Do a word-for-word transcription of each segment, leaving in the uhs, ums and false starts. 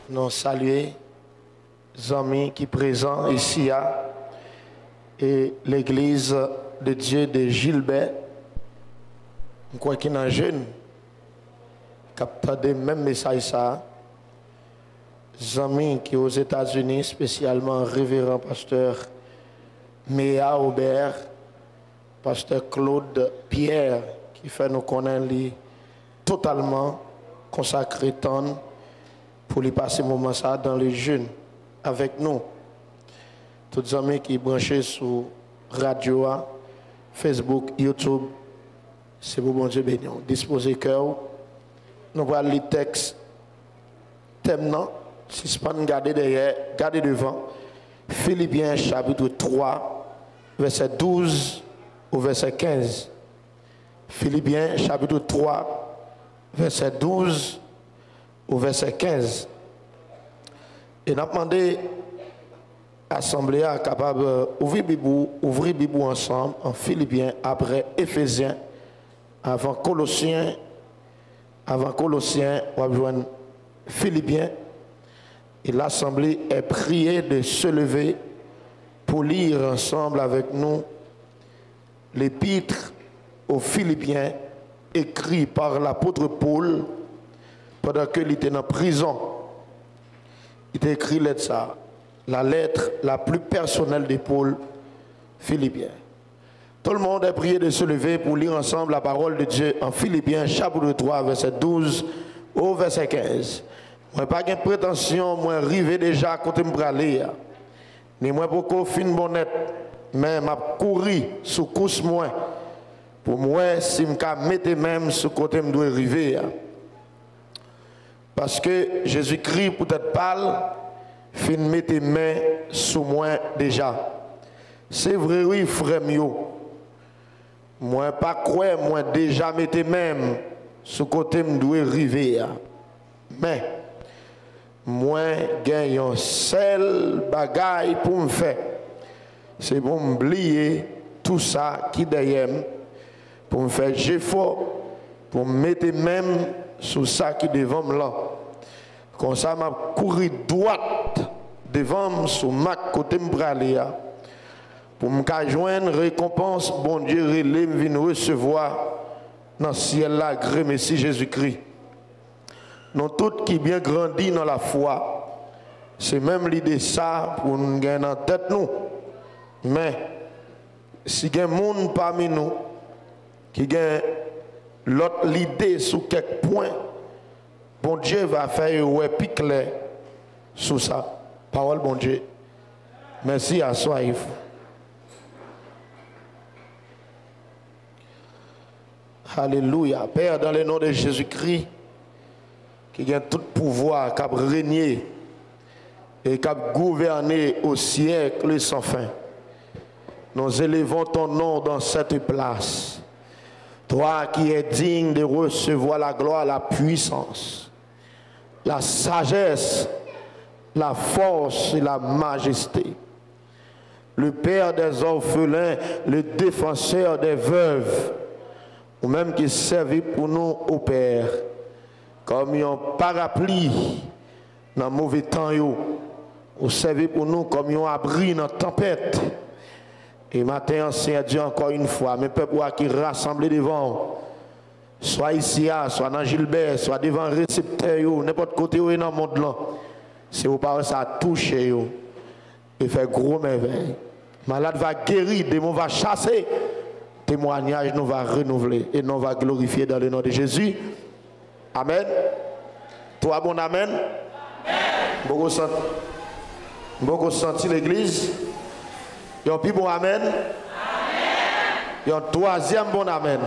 Nou salye zanmi ki prezan isi a e Legliz de Dye de Jilbè. M kwè ki nan je n k ap tande menm mesaj sa a. Zanmi ki Ozetazini, espesyalman Reveran Pastè Mea Obè, Pastè Claude Pierre, ki fè nou konnen li totalman konsakre tan l pou li pase moman sa a dans le jeûne avèk nou. Tout zanmi ki branche sou radyo a, Facebook, YouTube, se pou Bondye beni w. Dispoze kè w. Nou pral li tèks tèm nan, sispann gade dèyè, gade devan. Filipyen chapit twa, vèsè douz ou vèsè kenz. Filipyen chapit twa, vèsè douz ou vèsè kenz. E n ap mande asanble a kapab, euh, ouvri Bib ou, ouvri Bib ou ansanm an Filipyen, apre Efezyen, avan Kolosyen, avan Kolosyen, w ap jwenn Filipyen. Et l'assemblée est priée de se lever pour lire ensemble avec nous l'épître aux Philippiens écrit par l'apôtre Paul pendant que li te nan prizon. Li te ekri lèt sa, la lettre la plus personnelle de Paul Philippiens. Tout le monde est prié de se lever pour lire ensemble la parole de Dieu en Philippiens chapitre trois, verset douze au verset quinze. Mwen pa gen pretansyon mwen rive deja kote m prale a. Ni mwen poko fin bon nèt, men m ap kouri sou kous mwen pou m wè si m ka mete men m sou kote m dwe rive a. Paske Jezikri, poutèt pa l, fin mete men sou mwen deja. Se vre, wi, frè m yo, mwen pa kwè mwen deja mete men m sou kote m dwe rive a. Men, mwen gen yon sèl bagay pou m fè. Se pou m bliye tou sa ki dèyè m, pou m fè jefò pou m mete men m sou sa ki devan m lan. Konsa, m ap kouri dwat devan m sou mak kote m prale a, pou m ka jwenn rekonpans Bondye rele m vin resevwa nan syèl la, gremesi Jezikri. Nou tout ki byen grandi nan lafwa, se menm lide sa pou n gen nan tèt nou. Men, si gen moun pami nou ki gen lòt lide sou kèk pwen, Bondye va fè yo wè pi klè sou sa. Pawòl Bondye. Mèsi, aswa w. Alelouya. Pè, dans le nom de Jésus-Christ, ki gen tout pouvwa, k ap renye e k ap gouvène au siècle sans fin, nous élevons ton nom dans cette place. Toi qui es digne de recevoir la gloire, la puissance, la sagesse, la force et la majesté. Le père des orphelins, le défenseur des veuves, ou menm ki sèvi pou nou, o Pè, kòm yon parapli nan move tan yo, ou sèvi pou nou kòm yon abri nan tanpèt. E maten an, Senyè Dye, ankò yon fwa, men pèp ou a ki rasanble devan w, swa isi a, swa nan Jilbè, swa devan reseptè yo, nenpòt kote yo ye nan mond lan, se ou pawòl sa a touche yo e fè gwo mèvèy. Malad va geri, demon va chase, temwanyaj nou va renouvle e non va glorifye dans le nom de Jésus. Amèn. Twa bon amèn. M poko santi, m poko santi legliz. Yon pi bon amèn. Yon twazyèm bon amèn.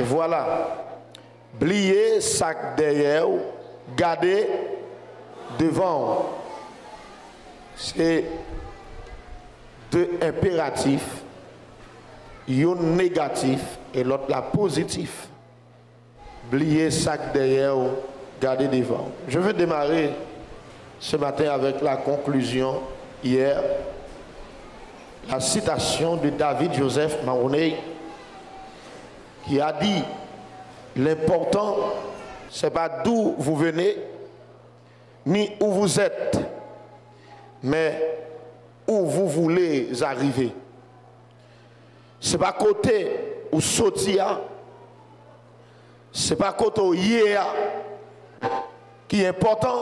E vwala. Bliye sa k dèyè w, gade devan w. Se de enperatif, youn negatif e lòt la pozitif. Bliye sa k dèyè w, gade devan w. Je veux démarrer ce matin avec la conclusion hier, la citation de David Joseph Maroney, qui a dit, l'important, c'est pas d'où vous venez, ni où vous êtes, mais où vous voulez arriver. Se pa kote ou soti a, se pa kote ou ye a ki enpòtan,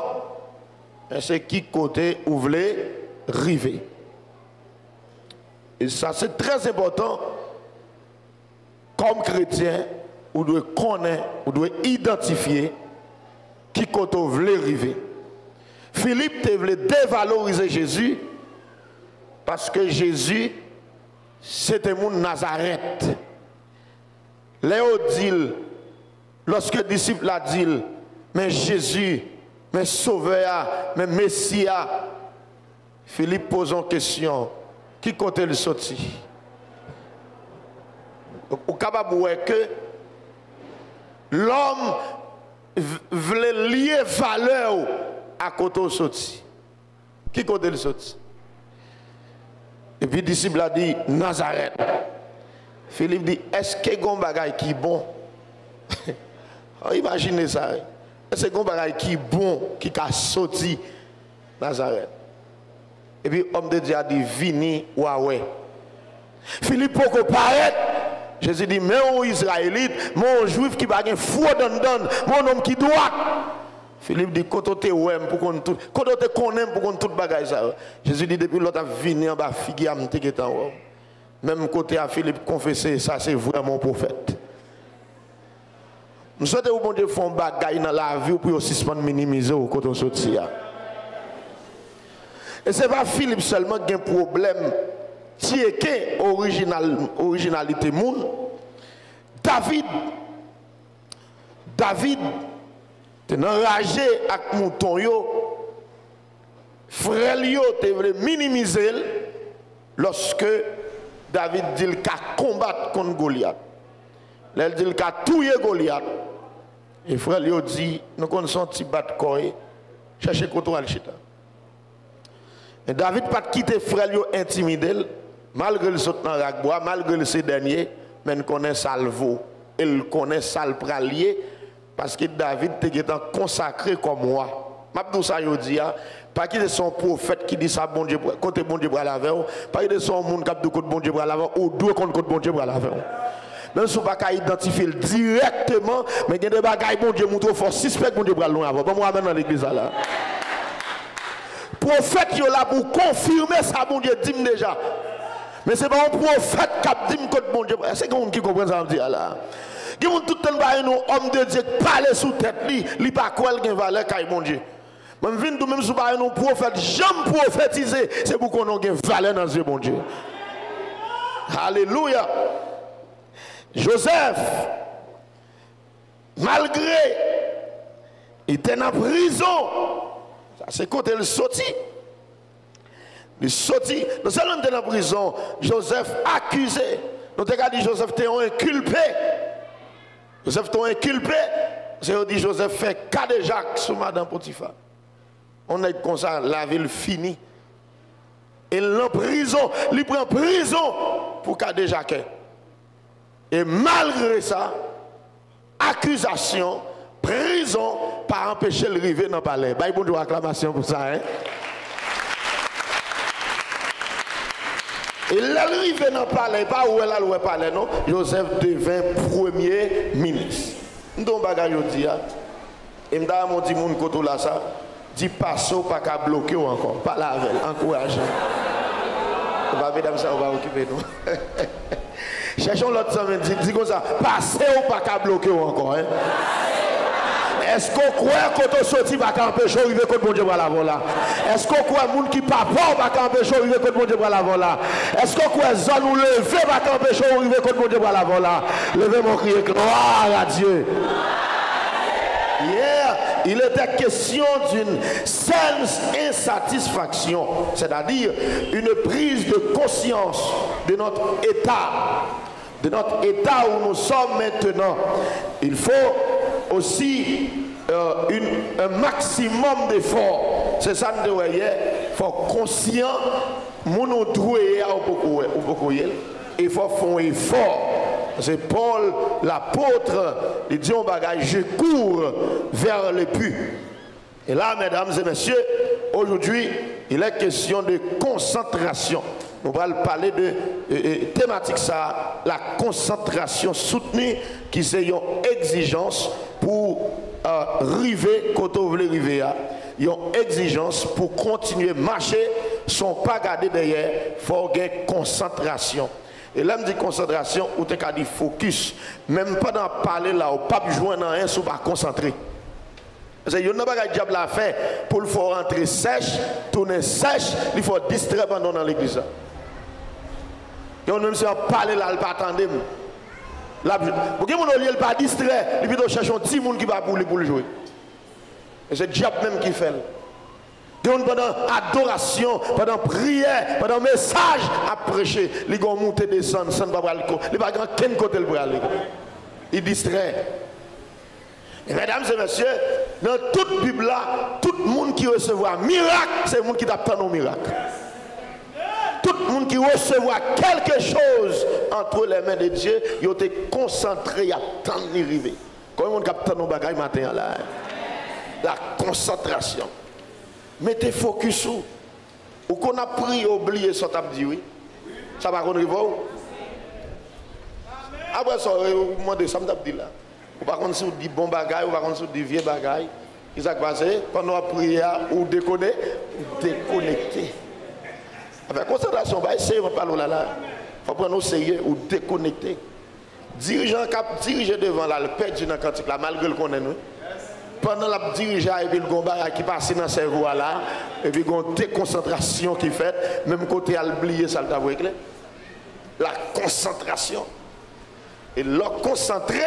men se ki kote ou vle rive. E sa se trè enpòtan. Kòm kretyen, ou dwe konnen, ou dwe idantifye ki kote w vle rive. Filip te vle devalorize Jezi paske Jezi se te moun Nazarèt. Lè yo di l, lòske disip la di l, "Men Jezi, men Sovè a, men Mesi a," Filip poze yon kesyon, ki kote l soti? Ou kapab wè ke lòm v- vle lye valè w a kote w soti. Ki kote l soti? Epi disip la di, "Nazarèt." Filip di, "Èske gen yon bagay ki bon?" Imajine sa, wi. "Èske gen yon bagay ki bon ki ka soti Nazarèt?" Epi òm de Dye a di, "Vini, w a wè." Filip poko parèt. Jezi di, "Men yon Izrayelit, men yon Jwif ki pa gen fwod anndan l, men yon nonm ki dwat." Filip di, "Kote w te wè m pou konn tout, kote w te konnen m pou konn tout bagay sa yo?" Jezi di, "Depi lè w t ap vini anba figi a, m te gentan wè w." Menm kote a, Filip konfese, "Sa se vrèman yon pwofèt." M swete pou Bondye fè yon bagay nan lavi w pou yo sispann minimize w kote w soti a. E se pa Filip sèlman ki gen pwoblèm tyeke orijinal, orijinalite moun. David, David te nan raje ak mouton yo. Frè l yo te vle minimize l lòske David di l ka konbat kont Golyat. Lè l di l ka touye Golyat, e frè l yo di, "Nou konn se yon ti bat kò ye, chèche kote w al chita." Men David pa t kite frè l yo entimide l, malgre l sot nan rak bwa, malgre l se dènye, men l konnen sa l vo, e l konnen sa l pral ye, paske David te gentan konsakre kòm wa. M ap di w sa jodi a, pa kite se yon pwofèt ki di sa Bondye pral, kote Bondye pral avè w, pa kite se yon moun k ap di w kote Bondye pral avè w, ou dwe konn kote Bondye pral avè w. Menm si w pa ka idantifye l dirèkteman, men gen de bagay Bondye montre w, fò w sispèk Bondye pral lwen avè w. Ban m yon amèn nan legliz la la. Pwofèt yo la pou konfime sa Bondye di m deja. Men se pa yon pwofèt k ap di m kot Bondye. Èske gen moun ki konprann sa m ap di a la? Gen moun tout tan pa gen yon òm de Dye k pale sou tèt li, li pa kwè l gen valè kay Bondye. Mwen m vin di w, menm si w pa gen yon pwofèt janm pwofetize, se pou konnen w gen valè nan zye Bondye. Alelouya! Jozèf, malgre li te nan prizon, sa se kote l soti. Li soti, non sèlman li te nan prizon, Jozèf akize. Nou te ka di Jozèf te yon enkilpe. Jozèf te yon enkilpe, se yo di Jozèf fè kadejak sou madan Potifa. Yon nèg konsa, lavi l fini. E l nan prizon, li pran prizon pou kadejakè. E malgre sa, akizasyon, prizon pa anpeche l rive nan palè. Bay Bondye yon aklamasyon pou sa, en. E lè l rive nan palè, e pa wè l al wè palè, non. Jozèf devyen premye minis. M di w yon bagay jodi a. E m ta renmen w di moun kote w la sa, di pase w pa ka bloke w ankò. Pale avè l, ankouraje l. Epa medam sa yo pa okipe nou. Chèche yon lòt zanmi, di, di konsa, pase w pa ka bloke w ankò, en. Èske w kwè kote w soti pa ka anpeche w rive kot Bondye pral avè w la? Èske w kwè moun ki pa pa w pa ka anpeche w rive kot Bondye pral avè w la? Èske w kwè zòn ou leve pa ka anpeche w rive kot Bondye pral avè w la? Leve men w kriye, "Gloire à Dieu!" Hier, il était question d'une saine insatisfaction, c'est-à-dire une prise de conscience de notre état, de notre état où nous sommes maintenant. Il faut aussi, euh, une, un maximum d'efforts. Se sa n te wè yè, fò w konsyan moun ou dwe ye a, ou poko wè, ou poko ye l. E fò w fè yon efò. Paske Pòl, lapot, li di yon bagay, "Je cours vers le but." Et là, mesdames et messieurs, aujourd'hui, il est question de concentration. Nou pral pale de e, e, tematik sa, la concentration soutenue, ki se yon egzijans pou e, rive kote w vle rive a, yon egzijans pou kontinye mache san w pa gade dèyè, fò w gen konsantrasyon. E lè m di konsantrasyon, ou te ka di fokis. Menm pandan w ap pale la, ou p ap jwenn anyen si w pa konsantre. Se youn nan bagay dyab la fè pou l fè w rantre sèch, tounen sèch, li fè w distrè pandan w nan legliz la. Gen moun menm si w ap pale la, l pa tande m. L ap, bon, gen moun olye l pa distrè, li pito chèche yon timoun ki pa pou li pou l jwe. E se dyab menm ki fè l. Gen moun pandan adorasyon, pandan priyè, pandan mesaj ap preche, li gon moute desann, san pa pral ko, li pa gen ankenn kote l prale. Li distrè. E medam e mesye, nan tout Bib la, tout moun ki resevwa mirak, se moun ki t ap tann yon mirak. Tout moun ki resevwa quelque chose entre les mains de Dieu, yo te konsantre, y ap tann li rive. Konbyen moun k ap tann yon bagay maten an la? La konsantrasyon. Mete fokis ou. Ou konn ap priye, ou bliye sa w t ap di, wi. Sa pa konn rive w? Apre sa, ou mande sa m t ap di la. Ou pa konn si w di bon bagay, ou pa konn si w di vye bagay. Kisa k pase? Pandan w ap priye a, ou dekone-, ou dekonekte. Afè konsantrasyon, pa eseye mwen pale w la la. Fò pran w serye, ou dekonekte. Dirijan k ap dirije devan la, l pèdi nan kantik la, malgre l konnen l, wi. Pandan l ap dirije a, epi l gon bagay ki pase nan sèvo a la, epi gon dekonsantrasyon ki fèt, menm kote a l bliye sa l t ap regle. La konsantrasyon. E lè w konsantre,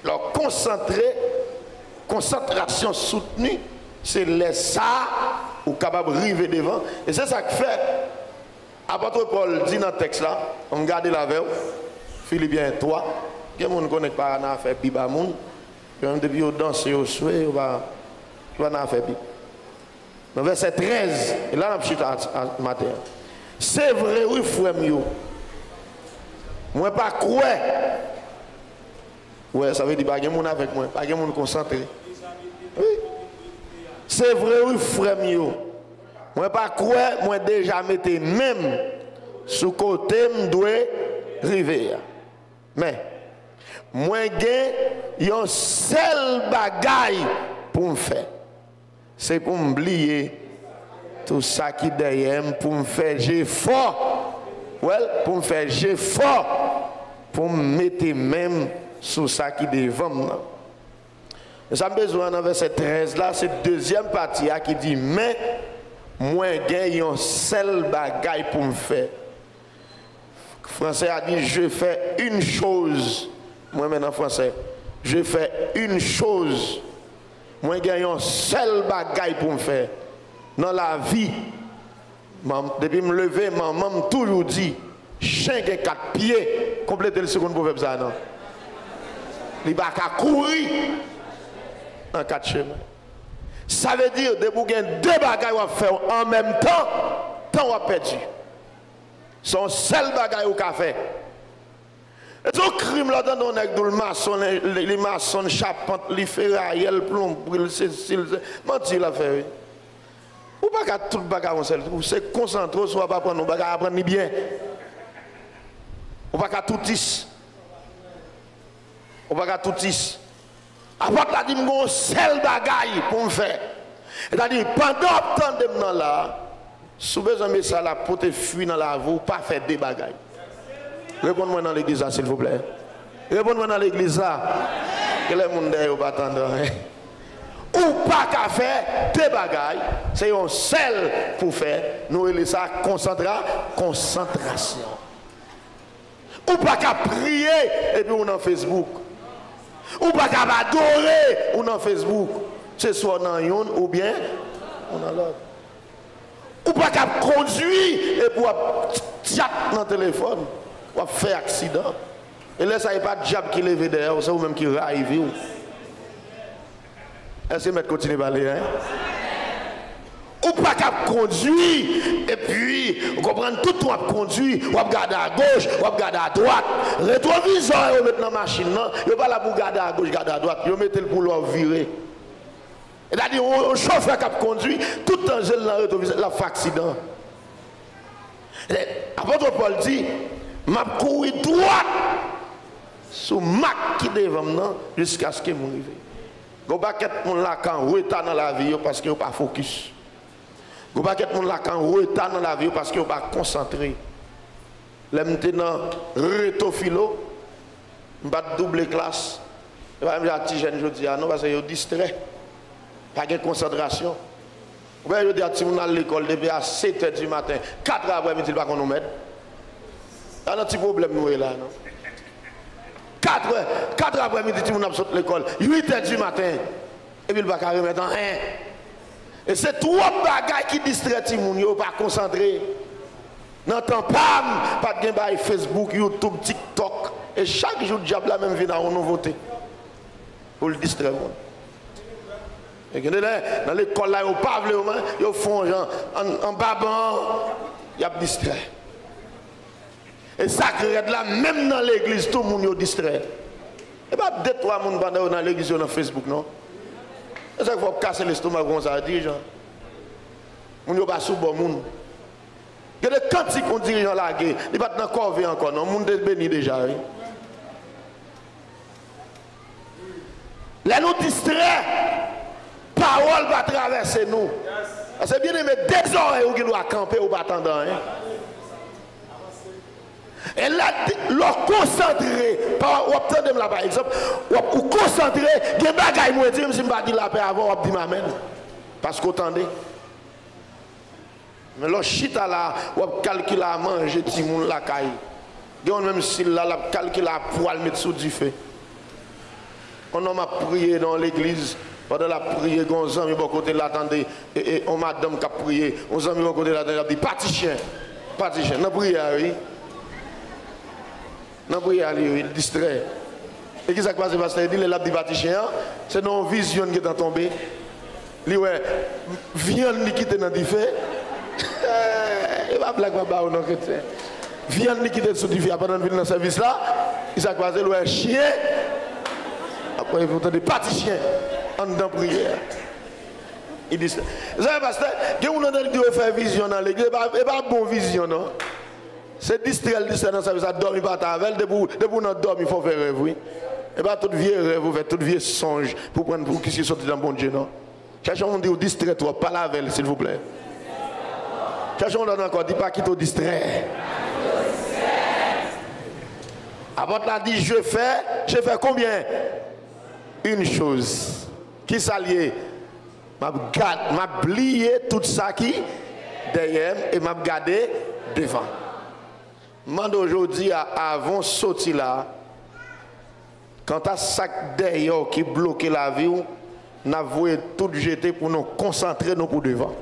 lè w konsantre, konsantrasyon soutni, se lè sa a ou kapab rive devan. E se sa k fè Apot Pòl di nan tèks la, ann gade l avè w, Filipyen twa, gen moun konnen k pa nan afè Bib a moun, yo menm depi yo danse, yo swe, yo pa, yo pa nan afè Bib. Nan vèsè trèz, e la n ap chita a, a, maten an. Se vre wi, frè m yo. Mwen pa kwè. Ou wè, sa vle di pa gen moun avèk mwen, pa gen moun konsantre. Wi. Se vre wi, frè m yo. Mwen pa kwè mwen deja mete men m sou kote m dwe rive a. Men, mwen gen yon sèl bagay pou m fè. Se pou m bliye tou sa ki dèyè m, pou m fè jefò. Well, pou m fè jefò pou m mete men m sou sa ki devan m nan. Men sa m bezwen nan vèsè trèz la, se dezyèm pati a ki di, men mwen gen yon sèl bagay pou m fè. Fransè a di, je fais une chose. Mwen menm nan fransè, je fais une chose. Mwen gen yon sèl bagay pou m fè nan lavi. Manm, depi m leve, manman m toujou di, chen gen kat pye. Konplete l si w konn pwovèb sa a, non? Li pa ka kouri an kat chemen. Sa vle di, depi w gen de bagay w ap fè an menm tan, tan w ap pèdi. Se yon sèl bagay ou ka fè. E se yon krim lè w tande yon nèg di w l mason, li, li, li mason, l chapant, li ferayè, l plonbri, l sesi, l se, manti l ap fè, wi. Ou pa ka tout bagay yon sèl kou. Se konsantre w si w ap aprann yon bagay, aprann li byen. Ou pa ka toutis. Ou pa ka toutis. Apot la di m gen yon sèl bagay pou m fè. Sètadi, pandan w ap tande m nan la a, si w bezwen mesaj la pote fwi nan lavi w, pa fè de bagay. Reponn mwen nan legliz la, silvouplè. Reponn mwen nan legliz la. Genlè moun dèyè yo pa tande anyen. Ou pa ka fè de bagay, se yon sèl pou fè. Nou rele sa konsantra-, konsantrasyon. Ou pa ka priye epi ou nan Facebook. Ou pa ka adore ou nan Facebook. Se swa w nan youn oubyen ou nan lòt. Ou pa ka kondui epi w ap tchat nan telefòn. W ap fè aksidan. E lè sa a, e pa dyab ki leve dèyè w, se ou menm ki rayi vi w. Èske m mèt kontinye pale, en? Ou pa ka ap kondui, epi, ou konprann, tout tan w ap kondui, w ap gade agoch, w ap gade adwat. Retwovizò yo met nan machin nan, yo pa la pou gade agoch, gade adwat. Yo mete l pou lè w vire. Sètadi, yon, yon chofè k ap kondwi, tout tan je l nan retwovizè, l ap fè aksidan. E, apot Pòl di, "M ap kouri dwat sou mak ki devan m nan, jiskaske m rive." Gon pakèt moun la k an reta nan lavi yo paske yo pa fokis. Gon pakèt moun la k an reta nan lavi yo paske yo pa konsantre. Lè m te nan reto filo, m pa t double klas. E pa menm jan ak ti jèn jodi a non, paske yo distrè. Pa gen konsantrasyon. Ou wè jodi a timoun al lekòl depi a sèt è di maten, kat è aprèmidi l pa konn yon mèd. A nan ti pwoblèm nou ye la non. Kat è, kat è aprèmidi timoun ap sot lekòl, uit è di maten. Epi l pa ka remèt anyen. E se twòp bagay ki distrè timoun yo, yo pa konsantre. Nan tan pa m, pa t gen bagay Facebook, YouTube, TikTok. E chak jou dyab la menm vin a yon nouvote pou l distrè moun. E gen de lè, nan lekòl la, yo pa vle yo, men yo fè yon jan, an, anba ban an, y ap distrè. E sa k rèd la, menm nan legliz, tou moun yo distrè. E pa de twa moun pandan yo nan legliz yo nan Facebook, non. E sa k fè w ap kase lestomak konsa, dirijan. Moun yo pa sou bò moun. Gen de kantik yon dirijan lage, li pa t nan kòve ankò, non. Moun te beni deja, wi. Lè nou distrè, pawòl pa travèse nou. Paske, byeneme, de zòrèy ou gen dwa kanpe, ou pa tande anyen. E lè, lè w konsantre, pa, w ap tande m la, pa egzanp, w ap, ou konsantre, gen bagay mwen di, menm si m pa di l apre avè w, w ap di m amèn. Paske w tande. Men lè w chita la, w ap kalkile a manje timoun lakay. Gen youn menm si l la, l ap kalkile a pwa l met sou dife. Yon nonm ap priye nan yon legliz, pandan l ap priye, gen yon zanmi bò kote l la tande, e, e, yon madanm k ap priye, yon zanmi bò kote l la tande, l ap di, "Pati chen, pati chen," nan priyè a, wi. Nan priyè a, li, li distrè. E kisa k pase, pastè? Li di, lè l ap di pati chen an, se nan yon vizyon l gentan tonbe. Li wè vyann li kite nan dife. E pa blag m ap ba ou non, kretyen. Vyann li kite sou dife a pandan l vin nan sèvis la. Kisa k pase? L wè chen. Apre, ou tande pati chen anndan priyè a. Li distrè. Zanmi pastè, gen moun nan li di yo fè vizyon nan legliz. E pa, e pa bon vizyon, non. Se distrè l distrè nan sèvis la, dòmi pa ta avè l, depi w, depi w nan dòmi, fò w fè rèv, wi. E pa tout vye rèv ou fè, tout vye sonj pou pran pou ki soti nan Bondye, non. Chèche yon moun di w distrè twòp, pale avè l, silvouplè. Chèche yon lòt ankò, di pa kite w distrè. Apòt la di, je fais, je fais combien? Une chose. Kisa l ye? M ap gad, m ap bliye tout sa ki dèyè m e m ap gade devan. M mande w jodi a, avan w soti la, kanta sa k dèyè w ki bloke lavi w, n ap voye tout jete pou nou konsantre nou pou devan.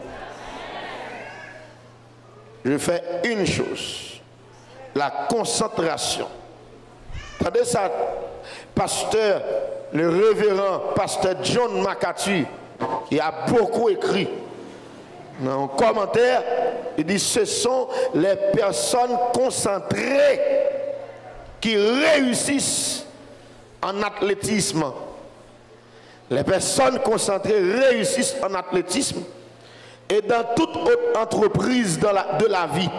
Je fais une chose. La concentration. Tande sa, pastè, le révérend pasteur John MacArthur, qui a beaucoup écrit, nan yon kòmantè, li di, ce sont les personnes concentrées qui réussissent en athlétisme. Les personnes concentrées réussissent en athlétisme et dans toute autre entreprise dans la- de la vie.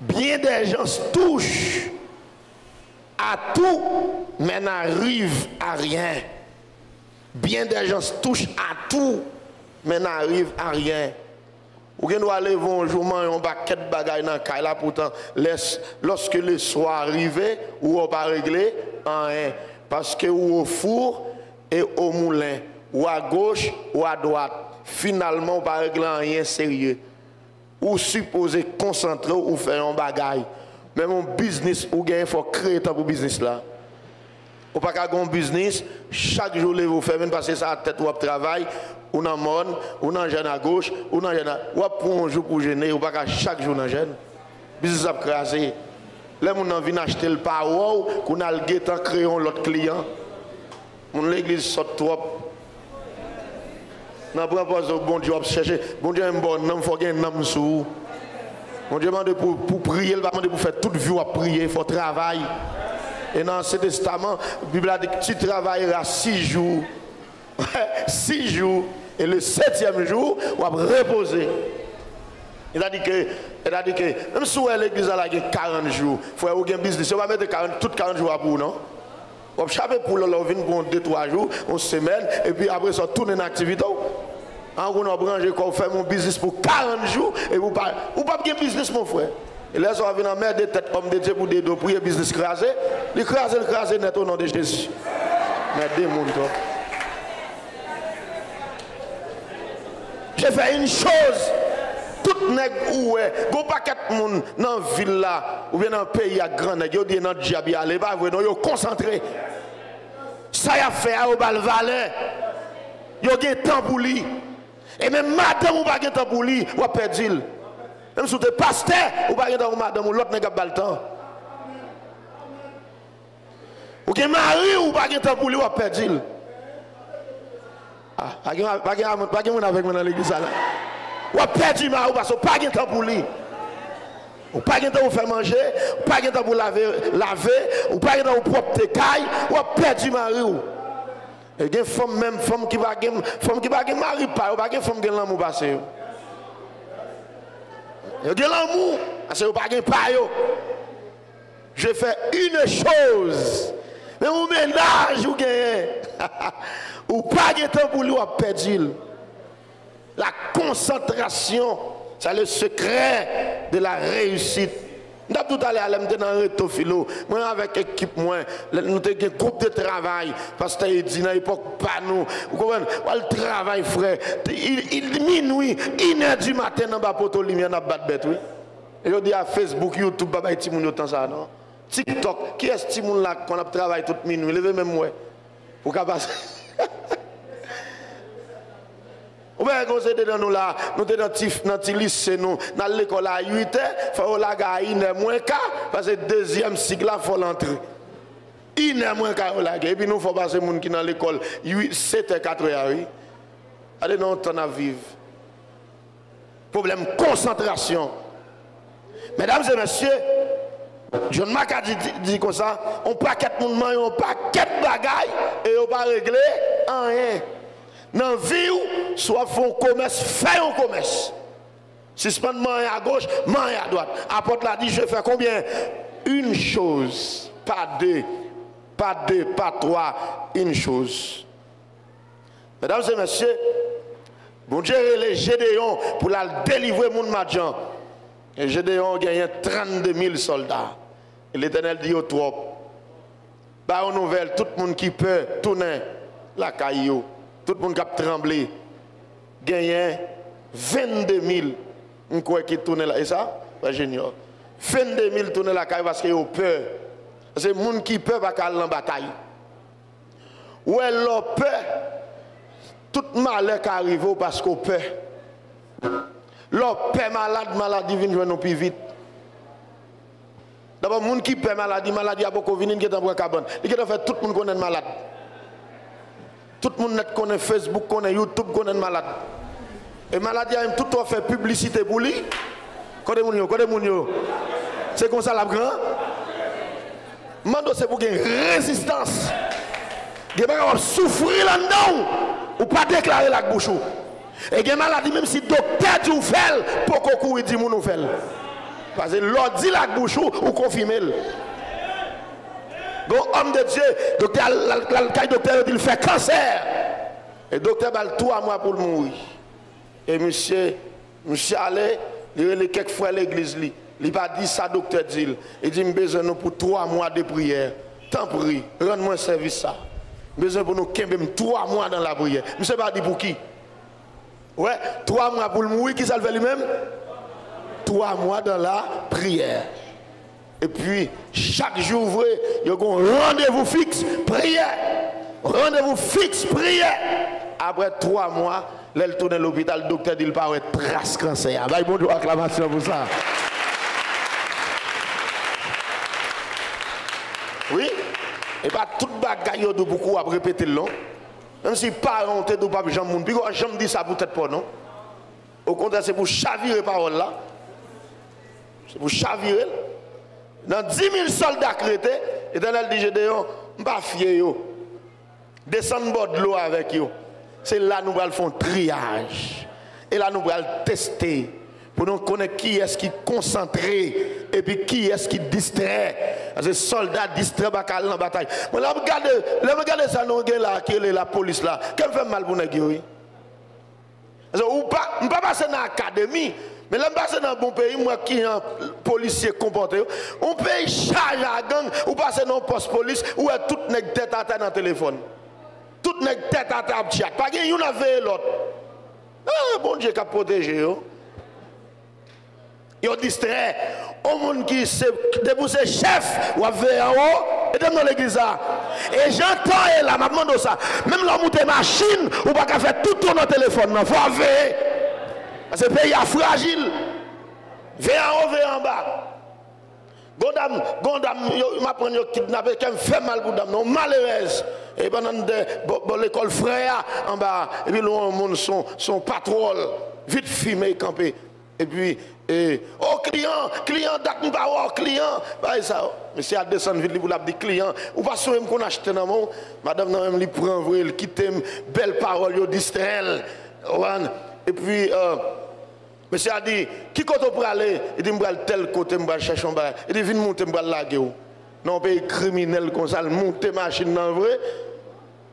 Bien des gens touchent à tout, mais n'arrivent à rien. Bien des gens touchent à tout, mais n'arrivent à rien. Ou gen dwa leve yon jou, manyen yon pakèt bagay nan kay la, poutan, lès- lorsque le soir rive, ou wè w pa regle anyen, paske ou au four et au moulin, ou à gauche, ou à droite, finalman, ou pa regle anyen serye. Ou sipoze konsantre w, ou fè yon bagay. Menm yon biznis ou genyen, fò w kreye tan pou biznis la. Ou pa ka gen yon biznis, chak jou w leve w fèmen l, paske sa a tèt ou ap travay, ou nan mòn, ou nan jèn agoch, ou nan jèn a, w ap pran yon jou pou w jene, ou pa ka chak jou nan jèn. Biznis ap kraze. Lè moun nan vin achte l pa wè w, kounye a l gentan kreye yon lòt kliyan. Moun legliz sòt twòp. Nan pran pòz ou Bondye w ap chèche. Bondye menm ba w nanm, fò w gen nanm sou ou. Bondye mande pou, pou priye, l pa mande pou fè tout vi w ap priye, fò w travay. E nan Ansyen Testaman, Bib la di, tu travailleras six jours. Sis jou, e le septième jour, w ap repoze. Sètadi ke, sètadi ke, menm si w wè legliz la la gen karant jou, frè, ou gen biznis, yo pa mete karant, tout karant jou a pou ou, non. W ap chape poul lè w vin pou yon de twa jou, yon semèn, epi apre sa, w tounen nan aktivite w. An, ou konnen w ap ranje kò w, fèmen yon biznis pou karant jou, epi w pa, ou p ap gen biznis, mon frè. E lè sa w vin anmède tèt òm de Dye pou de do priye, biznis kraze, li kraze, l kraze nèt o non de Jezi. Mède moun twòp. Je fais une chose. Tout nèg ou wè, gon pakèt moun nan vil la, oubyen nan peyi a gran nèg, yo di e nan dyab y ale, pa vre non, yo konsantre. Sa y ap fè a, yo ba l valè. Yo gen tan pou li. E menm madanm ou pa gen tan pou li, w ap pèdi l. Menm si w te pastè, ou pa gen tan pou madanm ou, lòt nèg ap ba l tan. Ou gen mari, ou pa gen tan pou li, w ap pèdi l. Ah, pa gen, pa gen, pa gen moun avèk mwen nan legliz sa la. W ap pèdi mari w paske w pa gen tan pou li. Ou pa gen tan pou fè manje, ou pa gen tan pou lave, lave, ou pa gen tan pou pwòpte kay, w ap pèdi mari w. E gen fanm menm, fanm ki pa gen, fanm ki pa gen mari pa yo, pa gen fanm gen lanmou pase yo. Yo gen lanmou, paske yo pa gen pa yo. Je fais une chose. Men yon mennaj ou genyen, ou pa gen tan pou li, w ap pèdi l. La concentration, c'est le secret de la réussite. M t ap di w talè a, lè m te nan Reto Filo, mwen avèk ekip mwen, lè nou te gen gwoup de travay, pastè Edi nan epòk pa nou, ou konprann, w al travay, frè, il, il, minwi, inè di maten nan ba poto limyè n ap bat bèt, wi. E jodi a, Facebook, YouTube pa bay timoun yo tan sa a, non. TikTok, kiyès timoun la k konn ap travay tout minwi? Leve men m wè. Ou ka pase. Ou pa wè gon seri de nan nou la, nou te nan ti, nan ti lise nou, n al lekòl a uit è, fò yo lage a inè mwen ka, paske dezyèm sik la fò l antre. Inè mwen ka yo lage, epi nou fò pase moun ki nan lekòl uit, sèt è, kat è a, wi. Gade nan yon tan n ap viv. Pwoblèm konsantrasyon. Medam e mesye, John Mack a di, di, di konsa, yon pakèt moun manyen yon pakèt bagay e yo pa regle anyen. Nan vi w, si w ap fè yon komès, fè yon komès. Sispann manyen agoch, manyen adwat. Apòt la di, je fais combien? Une chose, pas deux, pas deux, pas trois, une chose. Medam e mesye, Bondye rele Jedeyon pou l al delivre moun Madyan. E Jedeyon genyen trannde mil sòlda. E Letènèl di yo twòp. Ba yo nouvèl, tout moun ki pè tounen lakay yo. Tout moun k ap tranble. Genyen vennde mil, m kwè, ki tounen la. E sa? Frè Junior. Vennde mil tounen lakay yo paske yo pè. Paske moun ki pè pa ka al nan batay. Ou wè, lè w pè, tout malè ka rive w paske w pè. Lè w pè malad, maladi vin jwenn ou pi vit. Dabò, moun ki pè maladi, maladi a poko vini, li gentan pran kabann. Li gentan fè tout moun konnen l malad. Tout moun nèt konnen, Facebook konnen, YouTube konnen l malad. E maladi a menm, tout w ap fè piblisite pou li. Kote moun yo? Kote moun yo? Se konsa l ap gran? M mande w, se pou gen rezistans. Gen bagay w ap soufri l anndan w, ou pa deklare l ak bouch ou. E gen maladi, menm si doktè di w fè l, poko kouri di moun ou fè l. Paske lè w di l ak bouch ou, ou konfime l. Gen yon òm de Dye, doktè al, al, al kay doktè, yo di l fè kansè. E doktè ba l twa mwa pou l mouri. E misye, misye ale, li rele kèk frè legliz li. Li pa di sa doktè di l. Li di, "M bezwen nou pou twa mwa de priyè. Tanpri, rann mwen sèvis sa. M bezwen pou nou kenbe m twa mwa nan lapriyè." Misye pa di pou ki. Wè, twa mwa pou l mouri, kisa l fè li menm? Twa mwa dans la prière. Epi, chak jou vre, yo gen yon randevou fiks, priyè. Randevou fiks, priyè. Apre twa mwa, lè l tounen lopital, doktè di l pa wè tras kansè a. Bay Bondye yon aklamasyon pou sa. Wi, e pa tout bagay yo di w pou kou w ap repete l, non. Menm si paran w te di w p ap janm moun, piga w janm di sa pou tèt pa w, non. Okontrè, se pou chavire pawòl la. Se pou chavire l. Nan dis mil sòlda k rete, Letènèl di Jedeyon, "M pa fye yo. Desann bò dlo avèk yo." Se la nou pral fè yon triyaj. E la nou pral teste pou nou konnen kiyès ki konsantre epi kiyès ki distrè. Paske sòlda distrè pa ka al nan batay. Mwen, lè m gade, lè m gade sa nou gen la ki rele lapolis la, kè m fè m mal pou nèg yo, wi. Paske ou pa, m pa pase nan akademi, men lè m pase nan bon peyi, m wè kijan polisye konpòte yo. Yon peyi chaje a gang, ou pase nan yon pòs polis, ou wè tout nèg tèt atè nan telefòn. Tout nèg tèt atè ap tchat. Pa gen youn ap veye lòt. Ah, Bondye k ap pwoteje yo. Yo distrè. Yon moun ki se, depi w se chèf, w ap veye anwo. Ede m nan legliz la. E jan tan ye la, m ap mande w sa. Menm lè w moute machin, ou pa ka fè tout toune nan telefòn nan. Fò w ap veye. Paske peyi a frajil. Veye anwo, veye anba. Gon dam, gon dam, yo, m aprann yo kidnape, kè m fè mal pou dam nan, yon malerèz. E pandan m te bò, bò lekòl frè a, anba a, epi l wè yon moun, se yon, se yon patwòl, vit fimen kanpe. Epi, e, o, kliyan, kliyan, dat m pa wè w, kliyan. Bagay sa yo. Mesye a desann vit li pou l ap di kliyan, ou pa sonje m konn achte nan men w? Madanm nan menm, li pran vre, l kite m, bèl pawòl yo distrè l. Ou konprann? Epi, e, mesye a di, ki kote w prale? Li di, m pral tèl kote, m pral chèche yon bagay. Li di, vin moute, m pral lage w. Nan yon peyi kriminèl konsa, l moute machin nan vre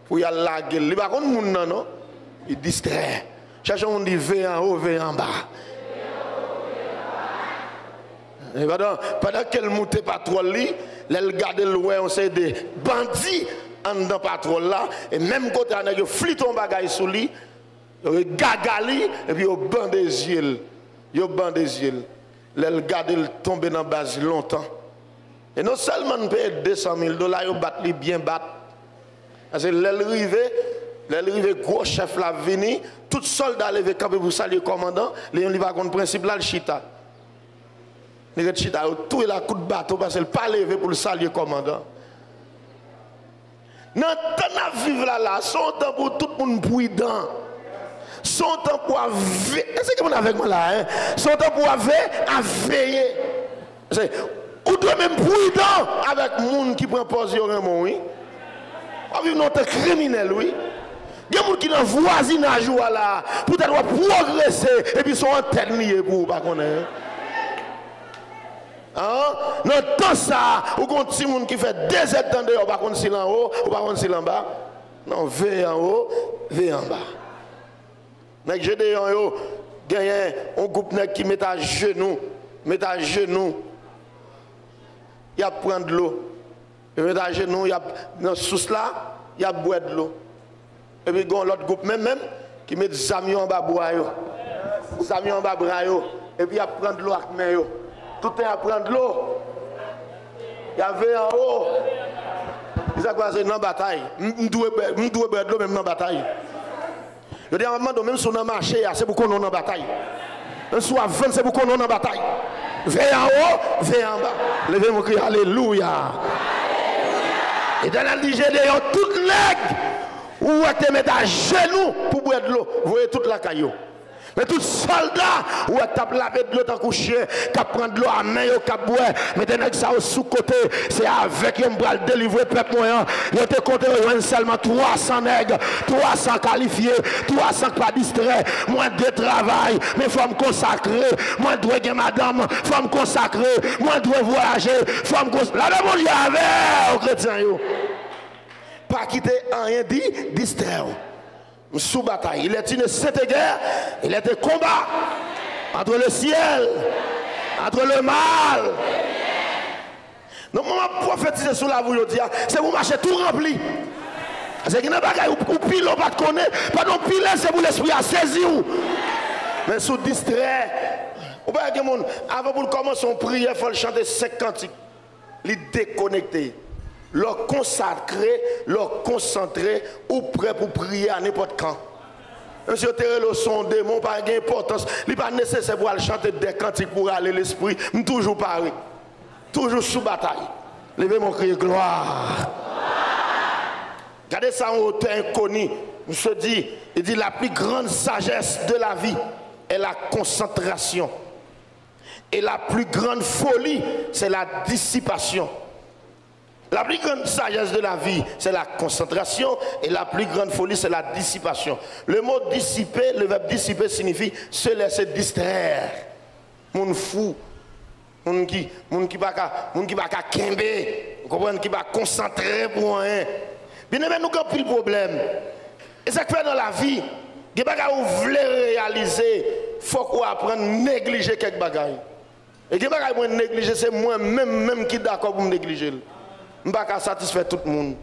pou y al lage l. Li pa konn moun nan, non. Li distrè. Chèche yon moun di, veye anwo, veye anba. E pandan, pandan ke l moute patwòl li, lè l gade, l wè yon seri de bandi anndan patwòl la, e menm kote a, nèg yo flite yon bagay sou li, yo gaga li, epi yo bande zye l. Yo bande zye l. Lè l gade, l tonbe nan baz lontan. E non sèlman l peye de san mil dola, yo bat li byen bat. Paske lè l rive, lè l rive, gwo chèf la ap vini, tout sòlda leve kanpe pou salye kòmandan, li menm li pa konn prensip la, l chita. Li ret chita, yo touye l ak kout baton paske l pa leve pou l salye kòmandan. Nan tan n ap viv la la, se yon tan pou tout moun pridan. Se yon tan pou ap ve-, èske gen moun avèk mwen la, en? Se yon tan pou ap ve-, ap veye. Se, ou dwe menm pridan avèk moun ki pran pòz yo renmen w, wi. W ap viv nan yon tan kriminèl, wi. Gen moun ki nan vwazinaj ou a la, poutèt w ap pwogrese, epi se yon antèn li ye pou ou pa konnen. An? Nan tan sa a, ou gon timoun ki fè de zèdtan deyò, ou pa konn si l anwo, ou pa konn si l anba. Non, veye anwo, veye anba. Nèg Jedeyon yo, genyen yon gwoup nèg ki met ajenou, met ajenou, y ap pran dlo. Yo met ajenou, y ap nan sous la, y ap bwè dlo. Epi gen yon lòt gwoup menm, menm, ki met zam yo anba bwa yo. Zam yo anba bra yo. Epi y ap pran dlo ak men yo. Toutan y ap pran dlo, y ap veye anwo. Kisa k pase nan batay? M, m dwe bwè, m dwe bwè dlo, men m nan batay. Yo di a, m ap mande w, menm si w nan mache a, se pou konnen w nan batay. Menm si w ap vann, se pou konnen w nan batay. Veye anwo, veye anba. Leve men w, kriye, alelouya. Letènèl di Jedeyon, tout nèg ou wè k te met ajenou pou bwè dlo, voye tout lakay yo. Men tout sòlda ou wè k t ap lave dlo tankou chen, k ap pran dlo a men yo, k ap bwè, mete nèg sa yo sou kote. Se avèk yo m pral delivre pèp mwen an. Yo te konte yo jwenn sèlman twa san nèg, twa san kalifye, twa san k pa distrè. Mwen dwe travay, men fò m konsakre. Mwen dwe gen madanm, fò m konsakre. Mwen dwe vwayaje, fò m kons-, lame Bondye avè w, kretyen yo. Pa kite anyen di, distrè w. M sou batay. Il est une sainte guerre, il est un combat entre le ciel, entre le mal. Non, mwen ap pwofetize sou lavi w jodi a, se pou w mache tou ranpli. Paske gen nan bagay ou, ou pile w pa t konnen, pandan w pile, se pou lespri a sezi w. Men si w distrè, ou pa gen moun, avan pou l kòmanse yon priyè, fò l chante senk kantik. Li dekonekte. Lè w konsakre, lè w konsantre, ou prè pou priye a nenpòt kan. Menm si yo te rele w se yon demon, pa gen enpòtans. Li pa nesesè pou w al chante de kantik pou rale lespri. M toujou pare. Toujou sou batay. Leve men w, kriye glwa. Gade sa, yon otè enkoni. Misye di, li di, la plus grande sagesse de la vie est la concentration. Et la plus grande folie, c'est la dissipation. La plus grande sagesse de la vie, c'est la concentration, et la plus grande folie, c'est la dissipation. Le mot dissiper, le verbe dissiper signifie se laisser distraire. Moun fou, moun ki, moun ki pa ka, moun ki pa ka kenbe, ou konprann, ki pa konsantre pou anyen. Byeneme, nou gen anpil pwoblèm. E sa k fè nan lavi, gen bagay ou vle reyalize, fòk ou aprann neglije kèk bagay. E gen bagay mwen neglije, se mwen menm menm ki dakò pou m neglije l. M pa ka satisfè tout moun.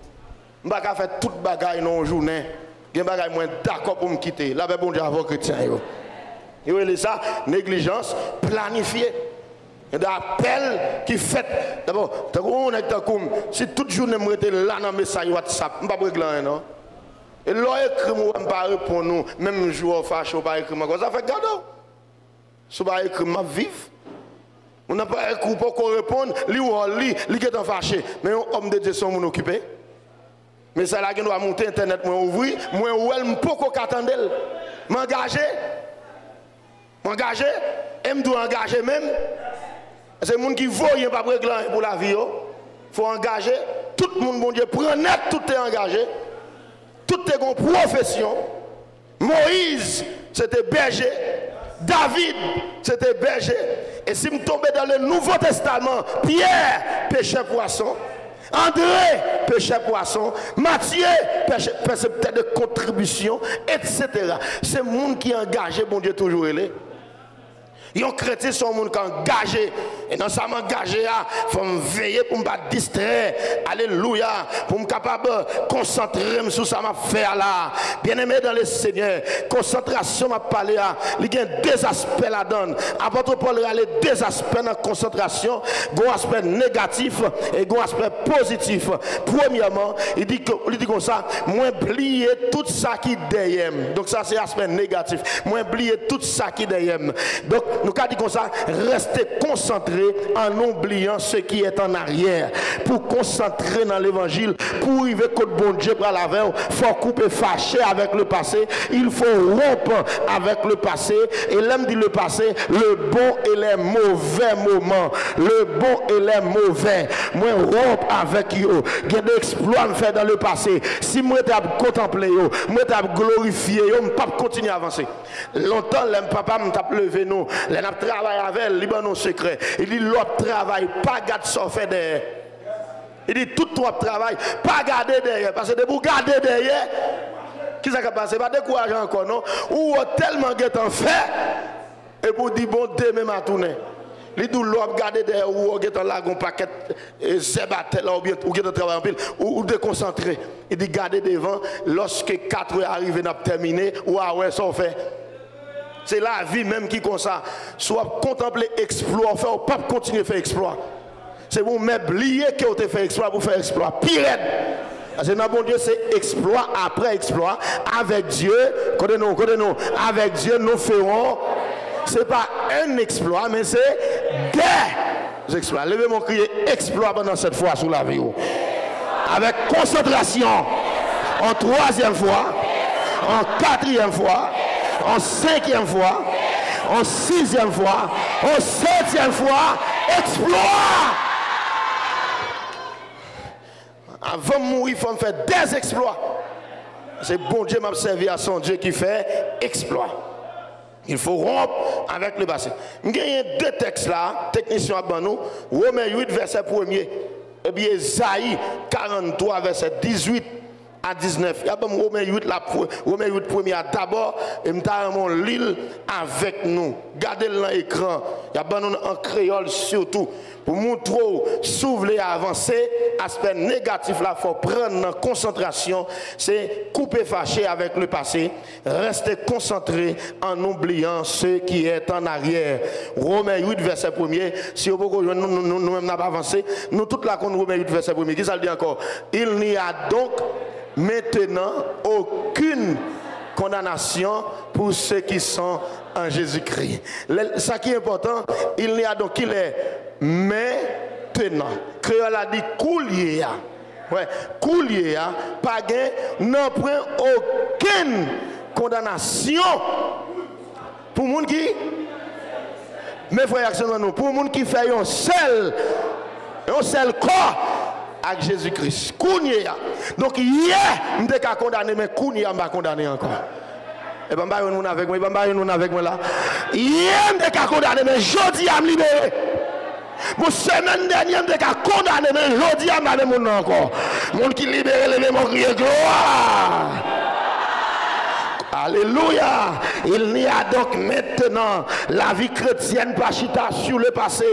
M pa ka fè tout bagay nan yon jounen. Gen bagay mwen dakò pou m kite. Lapè Bondye avè w, kretyen yo. Yo rele sa neglijans planifye. Gen de apèl ki fèt. Dabò, tankou yon nèg tankou m, si tout jounen m rete la nan mesaj WhatsApp, m p ap regle anyen non. E lè w ekri m, ou wè m pa reponn ou, menm jou w fache, ou pa ekri m ankò, sa fè k gade w. Si w pa ekri m, m ap viv. Moun nan pa ekri w, poko reponn, li wè w li, li gentan fache. Men yon òm de Dye se yon moun okipe. Mesaj la gen dwa moute, entènèt mwen ouvri, mwen wè l, m poko ka tande l. M angaje. M angaje. E m tou angaje menm. Se moun ki voye p ap regle anyen pou lavi yo. Fò angaje. Tout moun Bondye pran nèt, tout te angaje. Tout te gen yon pwofesyon. Moyiz, se te bèje. David, se te bèje. E si m tonbe dans le Nouveau Testament, Pyè, pechè pwason. Andre, pechè pwason. Matye, pechè, pèseptè de kontribisyon, etsetera. Se moun ki angaje, Bondye toujou rele. Yon kretyen se yon moun k angaje. E nan sa m angaje a, fò m veye pou m pa distrè. Alelouya. Pou m kapab konsantre m sou sa m ap fè a la. Byeneme dans le Seigneur, konsantrasyon m ap pale a, li gen de aspè ladan l. Apot Pòl rale de aspè nan konsantrasyon. Gon aspè negatif e gon aspè pozitif. Premyèman, li di, ke- li di konsa, mwen bliye tout sa ki dèyè m. Donk sa se aspè negatif. Mwen bliye tout sa ki dèyè m. Donk, nou ka di konsa, reste concentré en oubliant ce qui est en arrière. Pou konsantre nan levanjil, pou rive kot Bondye pral avè w, fò w koupe fache avec le passé. Il faut rompre avec le passé. E lè m di le passé, le bon et les mauvais moments. Le bon et les mauvais. Mwen wonp avèk yo. Gen de eksplwa m fè dans le passé. Si m rete ap kontanple yo, m rete ap glorifye yo, m p ap kontinye avanse. Lontan, lè m papa m t ap leve nou, lè n ap travay avè l, li ban nou sekrè. Li di, lè w ap travay, pa gad sa w fè dèyè. Li di, tout tan w ap travay, pa gade dèyè. Paske depi w gade dèyè, kisa k ap pase? Pa dekouraje ankò, non. Ou wè w tèlman gentan fè, epi w di, bon, demen m a tounen. Li di w, lè w ap gade dèyè w, ou wè w gentan lage yon pakèt e, zèb atè la, oubyen ou gentan travay anpil, ou, ou dekonsantre. Li di, gade devan, lòske katrè a rive, n ap tèmine, ou a wè sa w fè. Se lavi menm ki konsa. Si w ap kontanple eksplwa w fè, ou p ap kontinye fè eksplwa. Se pou w mèt bliye ke w te fè eksplwa, pou w fè eksplwa pi rèd. Paske nan Bondye, se eksplwa apre eksplwa. Avec Dieu, kote nou, kote nou, avec Dieu, nous ferons. Se pa un exploit, men se des exploits. Leve men w, kriye eksplwa pandan sèt fwa sou lavi w. Avèk konsantrasyon. An twazyèm fwa, an katriyèm fwa, an senkyèm fwa, an sizyèm fwa, an setyèm fwa, eksplwa! Avan m mouri, fò m fè des exploits. Se Bondye m ap sèvi a, se yon Dye ki fè eksplwa. Il faut rompre avec le passé. M genyen de tèks la, teknisyen ap ban nou, Women uit, vèsè premye, epi Ezayi karanntwa, vèsè dizuit a diznèf. Y ap ban m Women uit la, pre- Women uit premye a dabò, e m ta renmen w li l avèk nou. Gade l nan ekran. Y ap ban nou l an kreyòl sitou. Pou montre w, si w vle avanse, aspè negatif la fò w pran nan konsantrasyon, se koupe fache avec le passé, reste concentré en oubliant ce qui est en arrière. Women uit, vèsè premye, si yo poko jwenn nou, nou, nou, nou menm n ap avanse. Nou tout la konn Women uit, vèsè premye. Kisa l di ankò? Il n'y a donc maintenant aucune condamnation pour ceux qui sont en Jésus-Christ. Lè, sa ki enpòtan, il n'y a donc, il est maintenant. Kreyòl la di koulye a. Wè, koulye a, pa gen, nanpwen okenn kondanasyon pou moun ki, men frè ak sè nan nou, pou moun ki fè yon sèl, yon sèl kò ak Jezi Kris. Kounye a. Donk, yè, m te ka kondane, men kounye a, m pa kondane ankò. Epa m pa jwenn moun avèk mwen, epa m pa jwenn moun avèk mwen la. Yè, m te ka kondane, men jodi a, m libere. Bon, semèn dènyè, m te ka kondane, men jodi a, m pa menm moun nan ankò. Moun ki libere, leve men w, kriye glwa. Alelouya! Il n'y a donc maintenant, la vie chrétienne pa chita sur le passé,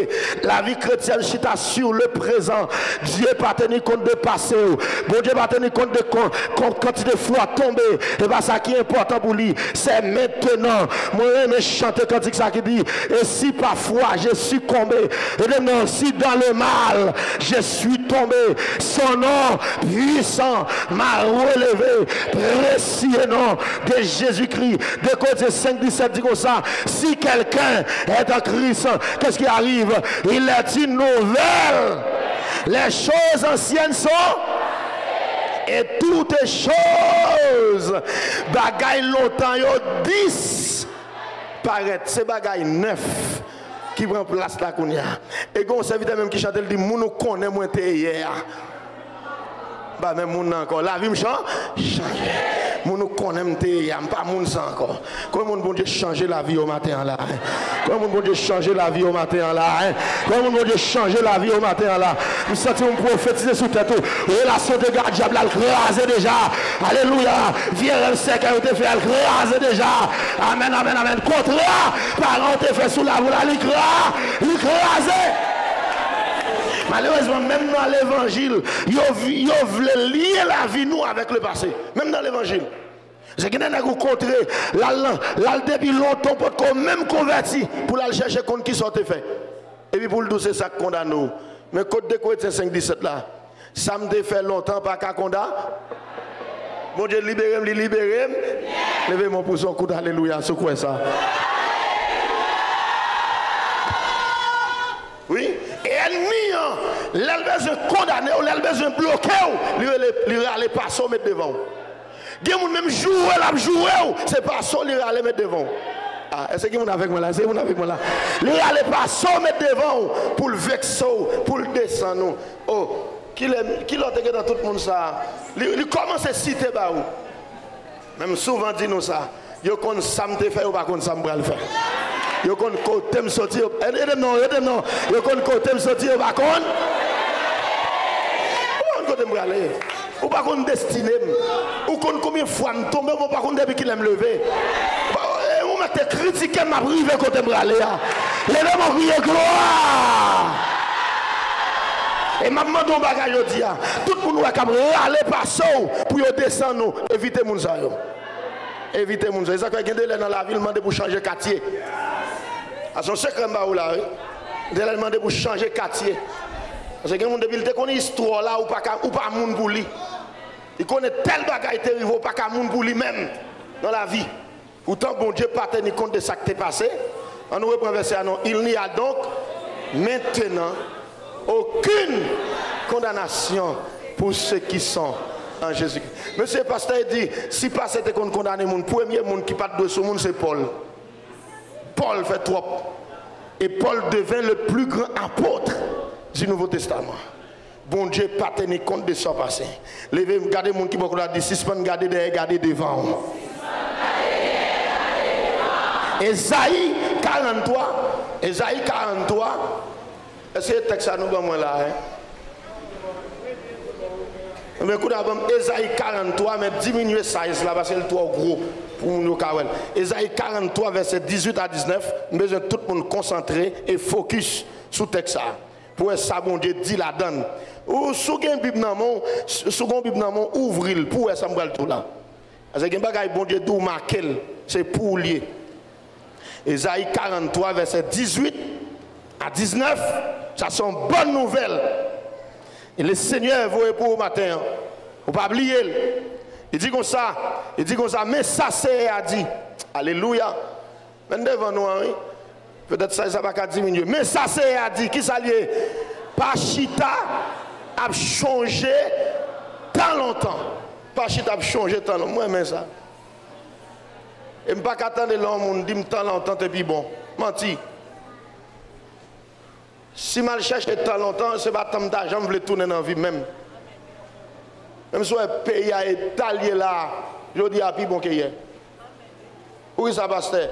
la vie chrétienne chita sur le présent. Dieu pa teni kont de pase w. Bondye pa teni kont de kon, kon, kantite fwa w tonbe. E pa sa ki enpòtan pou li. Se mentenan. Mwen renmen chante kantik sa ki di, et si parfois j'ai succombé, et non, si dans le mal je suis tombé, son nom puissant m'a relevé, précieux nom de Jésus-Christ. Deux Corinthiens cinq dix-sept dit comme ça, si quelqu'un est en Christ, qu'est-ce qui arrive? Il est une nouvelle. Les choses anciennes sont et toutes choses, bagay lontan yo disparèt. Se bagay nèf ki pran plas la kounye a. E gen yon sèvitè menm ki chante, l di, moun ou konnen mwen te ye yè a. Ba menm moun nan ankò. Lavi m chan-, chanje. Moun ou konnen m te ye yè a, m pa moun sa ankò. Konbyen moun Bondye chanje lavi yo maten an la, hein? Konbyen moun Bondye chanje lavi yo maten an la, hein? Konbyen moun Bondye chanje lavi yo maten an la? M santi yon pwofetize sou tèt ou. Relasyon te gen ak dyab la, l kraze deja. Alelouya. Vye rèv sèkèy ou te fè a, l kraze deja. Amèn, amèn, amèn. Kontra paran w te fè sou lavi w la, li kra-, li kraze. Malerezman, menm nan levanjil, yo vi-, yo vle lye lavi nou avèk lepase. Menm nan levanjil. Se gen de nèg ou kontre, l al nan, l al depi lontan, w potko menm konvèti, pou l al chèche konn kisa w te fè. Epi pou l di w se sa k kondane w. Men kot de Korentyen senk disèt la? Sa m te fè lontan pa ka konda-, Bondye libere m, li libere m. Leve men w pou se yon kout alelouya si w kwè sa. Wi. E ènmi an, lè l bezwen kondane w, lè l bezwen bloke w, li rele, li rale pase w met devan w. Gen moun menm joure l ap joure w, se pase w li rale met devan w. Ah, èske gen moun avèk mwen la? Èske gen moun avèk mwen la? Li rale pase w met devan w pou l vekse w, pou l desann ou. Oh, kilè, kilè w te gentan tout moun sa a? Li, li kòmanse site ba ou. Men m souvan di nou sa, yo konn sa m te fè, yo pa konn sa m pral fè. Yo konn kote m soti, yo, ede m non, ede m non. Yo konn kote m soti, yo pa konn. Ou pa konn kote m prale. Ou pa konn destine m. Ou konn konbyen fwa m tonbe, men ou pa konn depi kilè m leve. Ou pa, e ou mèt te kritike m, m ap rive kote m prale a. Leve men w, kriye glwa. E m ap mande yon bagay jodi a. Tout moun ou wè k ap rale pase w pou yo desann ou, evite moun sa yo. Evite moun sa yo. E sa k fè gen de lè nan lavi l mande pou chanje katye. A se yon sekrè m ba ou la, wi. Gen de lè l mande pou chanje katye. Paske gen moun depi l te konnen istwa w la, ou pa ka, ou pa moun pou li. Li konnen tèl bagay te rive, ou pa ka moun pou li menm nan lavi. Poutan, Bondye pa teni kont de sa k te pase. Ann nou repran vèsè a non. Il n'y a donc maintenant aucune condamnation pour ceux qui sont en Jésus-Christ. Mesye, pastè di, si pase te konn kondane moun, premye moun ki pa t dwe sou moun, se Pòl. Pòl fè twòp. Et Paul devint le plus grand apôtre du Nouveau Testament. Bondye pa teni kont de sa w pase. Leve, gade moun ki bò kote w la, di, sispann gade dèyè, gade devan w. Ezayi karanntwa, Ezayi karanntwa, èske tèks sa nou ban mwen la, hein? Ebyen, kounye a ban m Ezayi karanntwa, men diminye size la, paske l twò gwo pou moun yo ka wè l. Ezayi karanntwa, vèsè dizuit a diznèf, m bezwen tout moun konsantre e fokis sou tèks sa a. Pou wè sa Bondye di ladan l. Ou, si w gen Bib nan men w, si w gen yon Bib nan men w, ouvri l pou w wè sa m pral di w la. Paske gen bagay Bondye di w, make l, se pou w l ye. Ezayi karanntwa, vèsè dizuit a diznèf, sa se yon bòn nouvèl. E Lesenyè voye pou ou maten an. Ou pa bliye l. Li di konsa, li di konsa, men sa Seyè a di. Alelouya. Men devan nou an, wi. Petèt sa, sa pa ka diminye. Men sa Seyè a di, kisa l ye? Pa chita ap chonje tan lontan. Pa chita ap chonje tan lontan. Mwen renmen sa. E m pa ka tande lè yon moun di m tan lontan te pi bon. Manti. Si m al chèche tan lontan, se pa tan m ta janm vle tounen nan vi m menm. Menm si w wè peyi a eta l ye la, jodi a pi bon ke yè. Poukisa, pastè?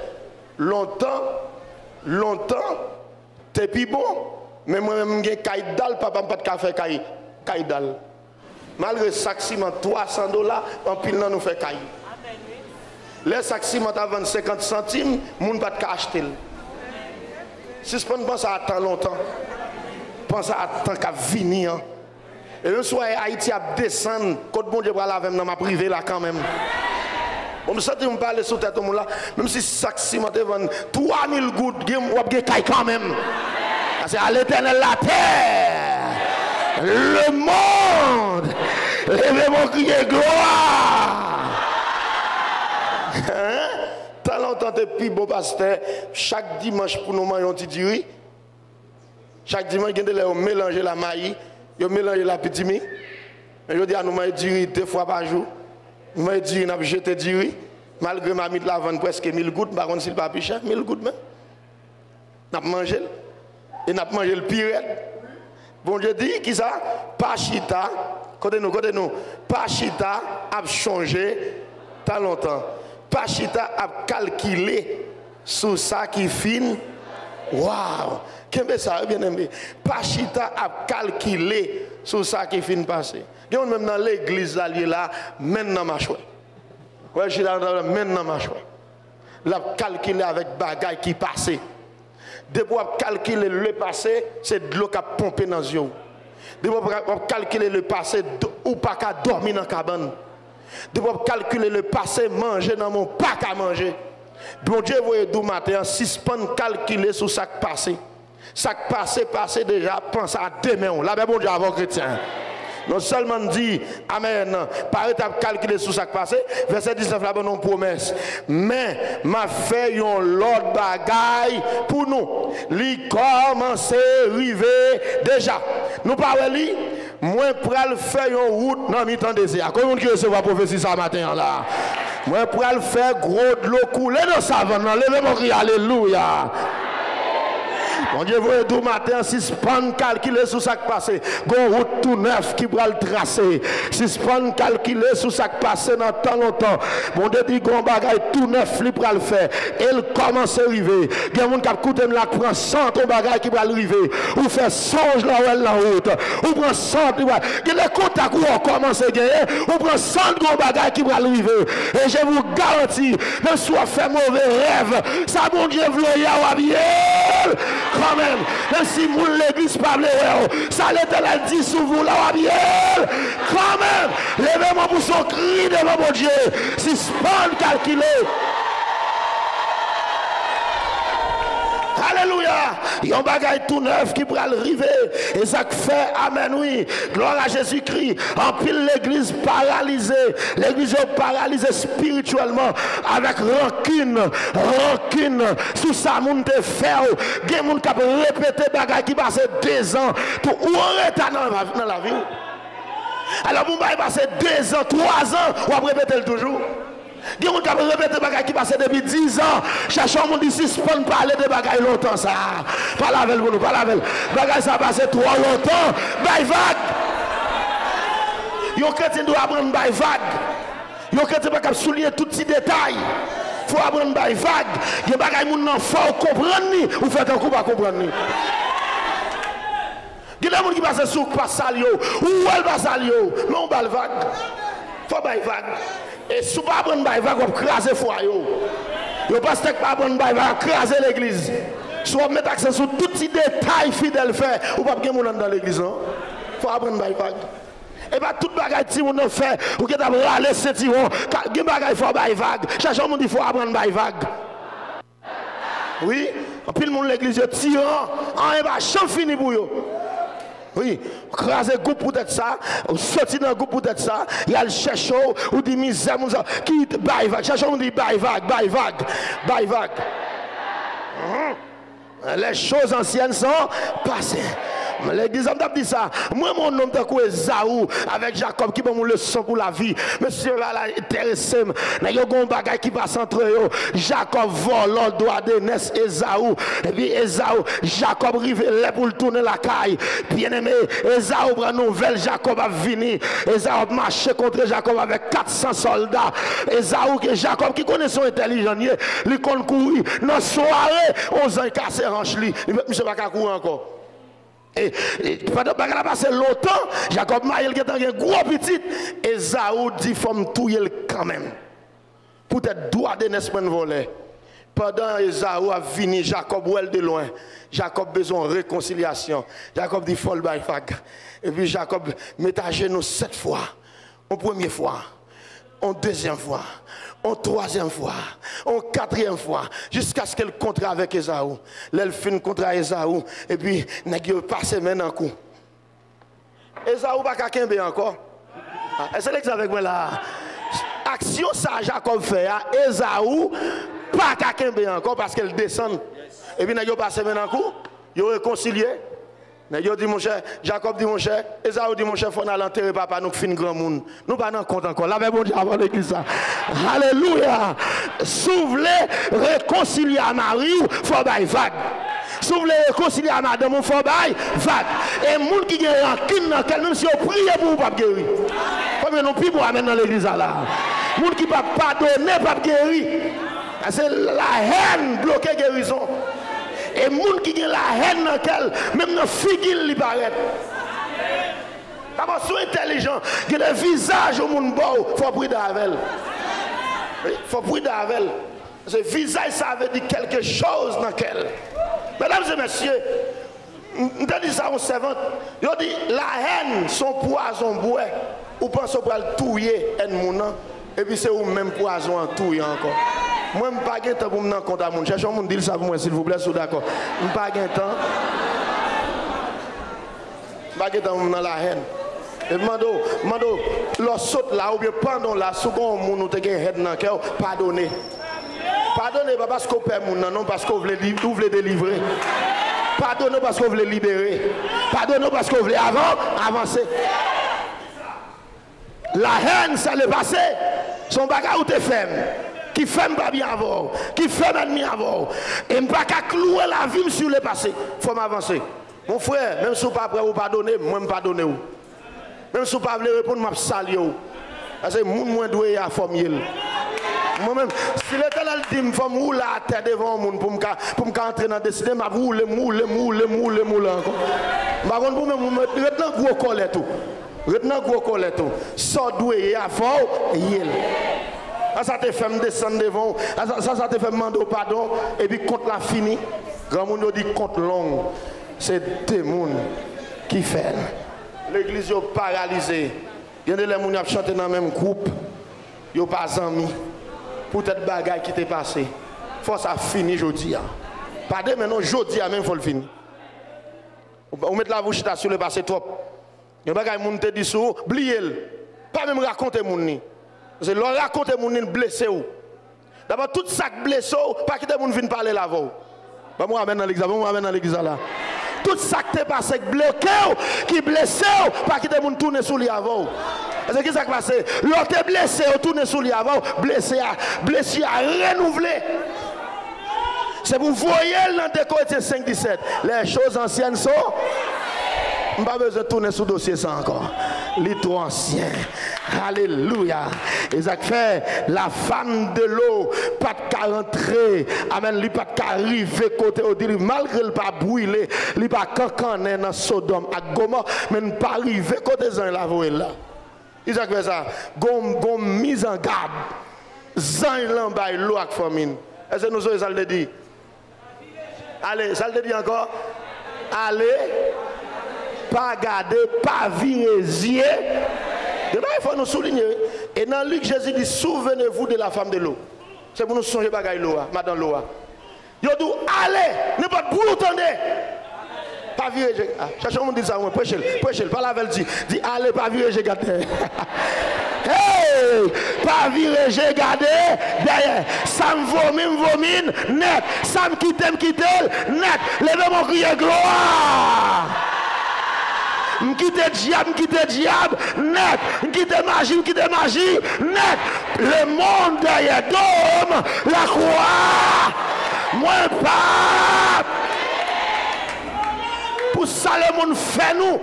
Lontan, lontan, te pi bon, men mwen menm m gen kay dal, papa m pa t ka fè kay, kay dal. Malgre sak siman twa san dola, anpil nan nou fè kay. Lè sak siman t ap vann senkant santim, moun pa t ka achte l. Sispann panse a tan lontan. Panse a tan k ap vini an. E menm si w wè Ayiti ap desann, kot Bondye pral avè m nan, m ap rive la kanmenm. Bon, m santi m pale sou tèt yon moun la. Menm si sak siman te vann twa mil goud, gen, w ap gen kay kanmenm. Paske à l'Éternel la terre, le monde, leve men w kriye glwa. Hein? Tan lontan te pi bon, pastè. Chak dimanch pou nou manje yon ti diri. Chak dimanch, gen de lè yo melanje l a mayi, yo melanje l a pitimi. Men jodi a, nou manje diri de fwa pa jou. Nou manje diri, n ap jete diri. Malgre mamit la vann prèske mil goud, m pa konn si l pa pi chè, mil goud menm. N ap manje l. E n ap manje l pi rèd. Bondye di, kisa? Pa chita. Kote nou, kote nou? Pa chita ap chonje tan lontan. Pa chita ap kalkile sou sa ki fin. Waw! Kenbe sa wi, byeneme. Pa chita ap kalkile sou sa ki fin pase. Gen moun menm nan legliz la, l ye la, men l nan machwè. Wè, l chita nan men l nan machwè. L ap kalkile avèk bagay ki pase. Depi w ap kalkile le pase, se dlo k ap ponpe nan zye w. Depi w ap, w ap kalkile le pase, d-, ou pa ka dòmi nan kabann. Depi w ap kalkile le pase, manje nan men w pa ka manje. Bondye voye di w maten an, sispann kalkile sou sa k pase. Sa k pase, pase deja, panse a demen w. Lapè Bondye avè w, kretyen. Non sèlman n di, amèn, pa rete ap kalkile sou sa k pase. Vèsè diznèf la ban nou yon pwomès. Men, m ap fè yon lòt bagay pou nou. Li kòmanse rive deja. Nou pa wè li? Mwen pral fè yon wout nan mitan dezè a. Konbyen moun ki resevwa pwofesi sa maten an la? Mwen pral fè gwo dlo koule nan savann nan. Leve men w, kriye alelouya. Bondye voye di w maten an, sispann kalkile sou sa k pase. Gon wout tou nèf ki pral trase. Sispann kalkile sou sa k pase nan tan lontan. Bondye di gon bagay tou nèf li pral fè. E l kòmanse rive. Gen moun k ap koute m la k pran sant yon bagay ki pral rive. Ou fè sonj lè w wè l nan wout. Ou pran sant li pral. Gen de kontak ou wè w kòmanse genyen. Ou pran sant gon bagay ki pral rive. E je vous garanti, menm si w ap fè move rèv, sa Bondye vle w ye a, w ap ye l kanmenm. Menm si moun legliz pa vle wè w, sa Letènèl di sou ou la, w ap ye l kanmenm. Leve men w pou se yon kri devan Bondye. Sispann kalkile. Alelouya! Yon bagay tou nèf ki pral rive. E sa k fè, amèn, wi. Glwa a Jezikri. Anpil legliz paralize. Legliz yo paralize espirityèlman avèk rankin, rankin sou sa moun te fè w. Gen moun k ap repete bagay ki pase dezan. Tou ou an reta nan, nan lavi w. Alò, pou yon bagay pase dezan, twazan, w ap repete l toujou. Gen moun k ap repete bagay ki pase depi dizan. Chèche yon moun di sispann pale de bagay lontan sa a. Pale avè l pou nou, pale avè l. Bagay sa a pase twò lontan. Bay vag. Yon kretyen dwe aprann bay vag. Yon kretyen pa kab souliye tout ti detay. Fò w aprann bay vag. Gen bagay moun nan fè w konprann li, ou fè tankou w pa konprann li. Gen de moun ki pase sou w k pa salye w. Ou wè l pa salye w, men w ba l vag. Fò w bay vag. E si w pa aprann bay vag, w ap kraze fwaye w. Yon pastè k pa aprann bay vag ap kraze legliz. Si w ap met aksan sou tout ti detay Fidèl fè, ou p ap gen moun anndan legliz, non. Fò w aprann bay vag. E pa tout bagay timoun nan fè, ou gentan ap rale sentiwon. Ka-, gen bagay fò w bay vag. Chèche yon moun di fò w aprann bay vag. Wi, anpil moun legliz yo tiran, anyen pa janm fini pou yo. Wi, kraze gwoup poutèt sa, ou soti nan gwoup poutèt sa, y al chèche w, ou di mizè moun sa, ki bay vag, chèche yon moun di bay vag, bay vag, bay vag. Mhm. Les choses anciennes sont passées. Legliz, m t ap di sa. Mwen, yon nonm tankou Ezaou avèk Jakòb ki ban m yon leson pou lavi. Mesye, bagay la enterese m. Nèg yo gen yon bagay ki pase antre yo. Jakòb vòlò dwa de nès Ezaou. Epi Ezaou, Jakòb rive lè pou l tounen lakay. Byeneme, Ezaou pran nouvèl Jakòb ap vini. Ezaou ap mache kontre Jakòb avèk kat san sòlda. Ezaou, ke Jakòb ki konnen se yon entèlijan l ye, li konn kouri. Nan sware, yon zanj kase hanch li. Li, misye pa ka kouri ankò. E, e, pandan bagay la pase lontan, Jakòb marye, l gentan gen gwo pitit. Ezaou di, "Fò m touye l kanmenm. Poutèt dwa de nès mwen vòlè." Pandan Ezaou ap vini, Jakòb wè l de lwen. Jakòb bezwen yon rekonsilyasyon. Jakòb di, "Fò l bay vag." Epi Jakòb met ajenou sèt fwa. Yon premye fwa, yon dezyèm fwa, yon twazyèm fwa, yon katriyèm fwa, jiskaske l kontre avèk Ezaou. Lè l fin kontre a Ezaou, epi nèg yo pase men nan kou. Ezaou pa ka kenbe ankò. Ah, èske legliz avèk mwen la? Aksyon sa Jakòb fè a, Ezaou pa ka kenbe ankò paske l desann. Epi nèg yo pase men nan kou, yo rekonsilye. Nèg yo di, monchè, Jakòb di, monchè, Ezaou di, monchè, fò n al antere papa nou k fin granmoun. Nou pa nan kont ankò. Lapè Bondye avè w, legliz la. Alelouya! Si w vle rekonsilye a mari w, fò w bay vag. Si w vle rekonsilye a madanm ou, fò w bay vag. E moun ki gen rankin nan kè l, menm si yo priye pou ou, p ap geri. Konbyen nou pi bon amèn nan legliz la la? Moun ki p ap padone, p ap geri. Paske lahèn bloke gerizon. E moun ki gen lahèn nan kè l, menm nan figi l, li parèt. Dabò, si w entèlijan, gen de vizaj yon moun ba w, fò w pridan avè l. Wi, fò w pridan avè l. Paske vizaj sa vle di kèlke choz nan kè l. Medam e mesye, m, m te di sa yon sèvant. Yo di, lahèn se yon pwazon w bwè. Ou panse w pral touye ènmi w nan, epi se ou menm pwazon an touye ankò. Mwen, m pa gen tan pou m nan kont a moun. Chèche yon moun, di l sa pou mwen, silvouplè, si w dakò. M pa gen tan. M pa gen tan pou m nan lahèn. E m mande w, m mande w, lè w sot la, oubyen pandan w la, si w gen yon moun ou te gen hèn nan kè w, padone. Padone pa paske w pè moun nan, non, paske w vle li, ou vle delivre. Padone w paske w vle libere. Padone w paske w vle avan, avanse. Lahèn, se le pase. Se yon bagay ou te fè m, ki fè m pa byen avè w, ki fè m ènmi avè w. E m pa ka klouwe lavi m sou le pase. Fò m avanse. Mon frè, menm si w pa prè pou w padone m, mwen m padone w. Menm si w pa vle reponn, m ap salye w. Paske moun mwen dwe ye a fò m ye l. Mwen menm, si Letènèl di m fò m woule atè devan yon moun pou m ka, pou m ka antre nan destine, m ap woule, m woule, m woule, m woule, m woule ankò. M pa konn pou mwen, mwen ret nan gwo kòlèt ou. Ret nan gwo kòlèt ou. Sa w dwe ye a fò w ye l. Sa sa te fè m desann devan w. Sa sa, sa sa te fè m mande w padon. Epi kont la fini. Granmoun yo di kont long. Se de moun ki fè l. Legliz yo paralize. Gen de lè moun y ap chante nan menm gwoup. Yo pa zanmi. Poutèt bagay ki te pase. Fò sa fini jodi a. Pa demen non, jodi a menm fò l fini. Ou, ou met lavi w chita sou le pase twòp. Yon bagay moun te di sou ou, bliye l. Pa menm rakonte moun li. Paske lè w rakonte moun li, l blese w. Dabò, tout sa k blese w, pa kite moun vin pale l avè w. Ban m yon amèn nan legliz la, ban m yon amèn nan legliz la la. Tout sa k te pase k bloke w, ki blese w, pa kite moun tounen sou li avè w. Paske ki sa k pase? Lè w te blese, yo tounen sou li avè w, blese a, blesi a renouvle. Se pou voye l nan de Korentyen senk disèt. Les choses anciennes sont. M pa bezwen tounen sou dosye sa ankò. Li twò ansyen. Alelouya. E sa k fè la femme de l'eau pa t ka rantre. Amèn. Li pa t ka rive kote yo di li, malgre l pa brile, li pa kankannen nan Sodòm ak Gomò, men l pa rive kote zanj la voye l la. Ki sa k fè sa? Gon, gon mizangad. Zanj lan bay lo ak fanmi n. Èske nou sonje sa l te di? Ale, sa l te di ankò? Ale, pa gade, pa vire zye. Gen bagay fò nou soulinye, wi. E nan Lik, Jezi di, souvenez-vous de la femme de l'eau. Se pou nou sonje bagay lo a, madan lo a. Yo di w, ale, nenpòt bri w tande. Pa vire je, ah, chèche yon moun di l sa pou mwen, preche l, preche l, pale avè l, di, di, ale, pa vire je gad dèyè. Hey, pa vire je gade dèyè. Sa m vomi, m vomi l nèt. Sa m kite, m kite l nèt. Leve men w, kriye glwa. M kite dyab, m kite dyab nèt. M kite maji, m kite maji nèt. Lemonn dèyè do m, lakwa. Mwen pa pou sa lemonn fè nou.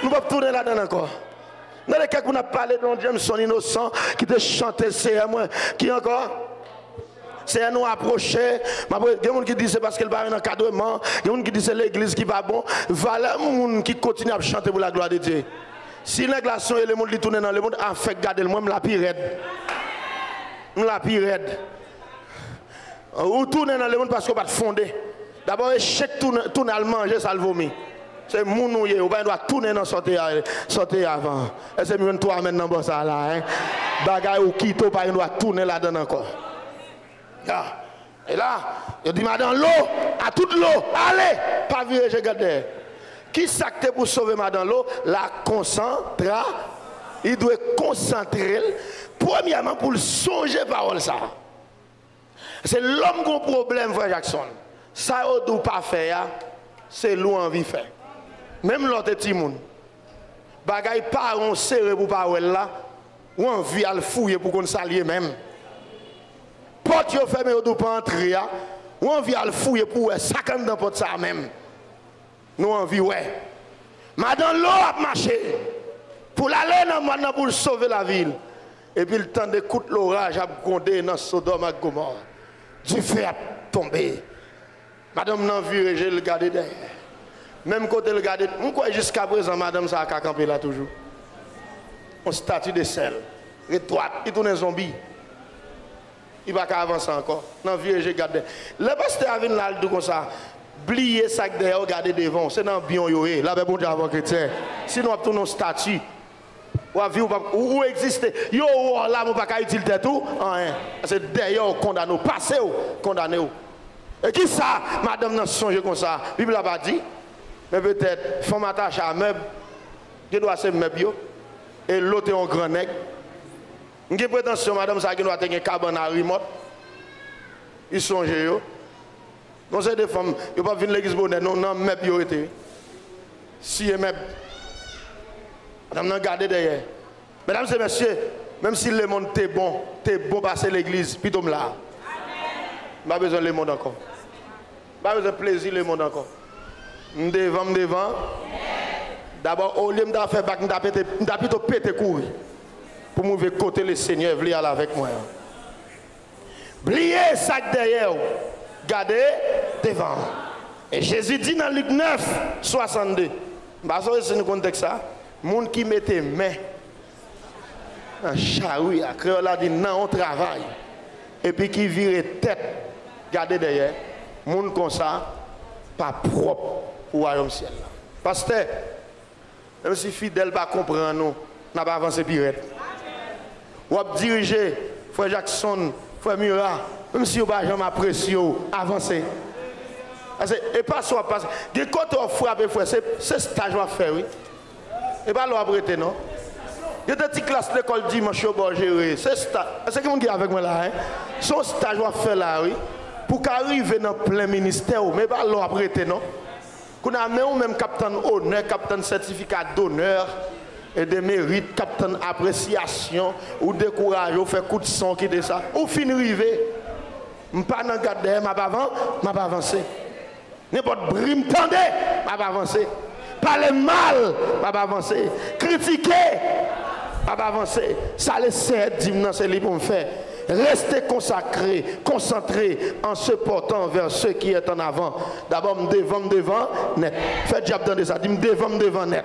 Nou p ap tounen ladan l ankò. Tande kèk moun ap pale de yon Jameson inosan ki te chante Seyè mwen. Ki ankò? Seyè nou apwoche. M ap, gen moun ki di se paske l pa gen ankadreman. Gen moun ki di se legliz ki pa bon. Valè moun ki kontinye ap chante pou laglwa de Dye. Si nèg la se yon lemonn, li tounen nan lemonn, a fèk gade l, mwen m la pi rèd. M la pi rèd. Ou tounen nan lemonn paske w pa t fonde. Dabò, echèk tounen, tounen al manje sa l vomi. Se moun ou ye, ou pa gen dwa tounen nan sa w te a, sa w te ye avan. Èske m jwenn twa amèn nan bò sa a la, en? Bagay ou kite, ou pa gen dwa tounen ladan l ankò. Ya. E la, yo di madan Lo, a tout Lo, ale, pa vire je gad dèyè. Ki sa k te pou sove madan Lo? La konsantra, li dwe konsantre l, premyèman, pou l sonje pawòl sa a. Se lè w gon pwoblèm, frè Jackson. Sa yo di w pa fè a, se li w anvi fè. Menm lè w te timoun. Bagay paran w sere pou w pa wè l la, w anvi al fouye pou w konn sa l ye menm. Pòt yo fèmen, yo di w pa antre a, w anvi al fouye pou w wè sa k anndan pòt sa a menm. Nou anvi wè. Madan Lo ap mache pou l ale nan mòn nan pou l sove lavi l. Epi l tande kout loraj ap gwonde nan Sodòm ak Gomò. Dife ap tonbe. Madanm nan vire je l gade dèyè. Menm kote l gade, m kwè jiskaprezan madanm sa a ka kanpe la toujou. Yon stati de sèl. Ret dwat, li tounen zonbi. Li pa ka avanse ankò. Nan vye je gad dèyè. Lè pastè a vin la, l di w konsa, bliye sa k dèyè w, gade devan w. Se nan byen w yo ye. Lapè Bondye avè w, kretyen. Sinon, w ap tounen yon stati. W ap viv, w p ap, ou, ou egziste. Yo wè w la, men w pa ka itil tèt ou anyen. Paske dèyè w kondane w, pase w kondane w. E kisa madanm nan sonje konsa? Bib la pa di, men petèt fanm atache a mèb, gendwa se mèb yo, e Lo te yon gran nèg. M gen pretansyon madanm sa a gendwa te gen kabann a rimòt. Li sonje yo. Gon seri de fanm, yo p ap vin legliz bonè, non, nan mèb yo rete. Siye mèb. Madanm nan gade dèyè. Medam e mesye, menm si lemonn te bon, te bon pase legliz, pito m la. M pa bezwen lemonn ankò. M pa bezwen plezi lemonn ankò. M devan, m devan. Dabò, olye m ta fè bak, m ta pete, m ta pito pete kouri. Pou m rive kote Lesenyè vle al avèk mwen an. Bliye sa k dèyè w, gade devan. E Jezi di nan Lik nèf, swasann de, m pa sonje si nou konn tèks sa, moun ki mete men nan chari a, kreyòl la di nan yon travay, epi ki vire tèt gade dèyè, moun konsa pa pwòp pou wayòm syèl la. Pastè, menm si Fidèl pa konprann ou, n ap avanse pi rèd. W ap dirije, frè Jackson, frè Murat, menm si yo pa janm apresye w, avanse. Paske e pase w ap pase. Gen kote w ap frape, frè, se, se staj w ap fè, wi. E pa la w ap rete, non. Gen de ti klas lekòl dimanch yo ba w jere. Se staj. Èske gen moun ki avèk mwen la, en? Se yon staj w ap fè la, wi. Pou w ka rive nan plen ministè w, men e pa la w ap rete, non. Kounye a, men ou menm k ap tann onè, k ap tann sètifika donè e de merit, k ap tann apresyasyon, ou dekouraje, ou fè kout san, ou kite sa. Ou fin rive. M pa nan gad dèyè, m ap avan, m ap avanse. Nenpòt bri m tande, m ap avanse. Pale mal, m ap avanse. Kritike, m ap avanse. Sa Lesenyè di m nan, se li pou m fè. Restez consacrés, concentrés, en se portant vers ce qui est en avant. Dabò, m devan, m devan nèt. Fè dyab tande sa, di, m devan, m devan nèt.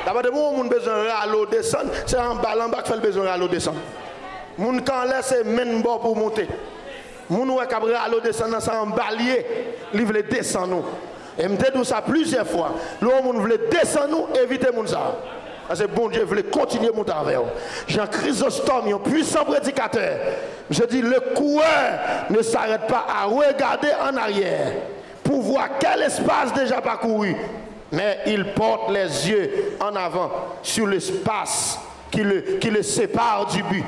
Dabò, depi yon moun bezwen rale w desann, se anba l, anba k fè l bezwen rale w desann. Moun k anlè, se menm bò pou w moute. Moun ou wè k ap rale w desann nan, se anba l ye, li vle desann ou. E m te di w sa plizyè fwa, lè yon moun vle desann ou, evite moun sa a. Paske Bondye vle kontinye moute avè w. Jean Chrysostome, yon pwisan predikatè, misye di, le coureur ne s'arrête pas à regarder en arrière pour voir quel espace déjà parcouru, mais il porte les yeux en avant sur l'espace qui le, qui le sépare du but.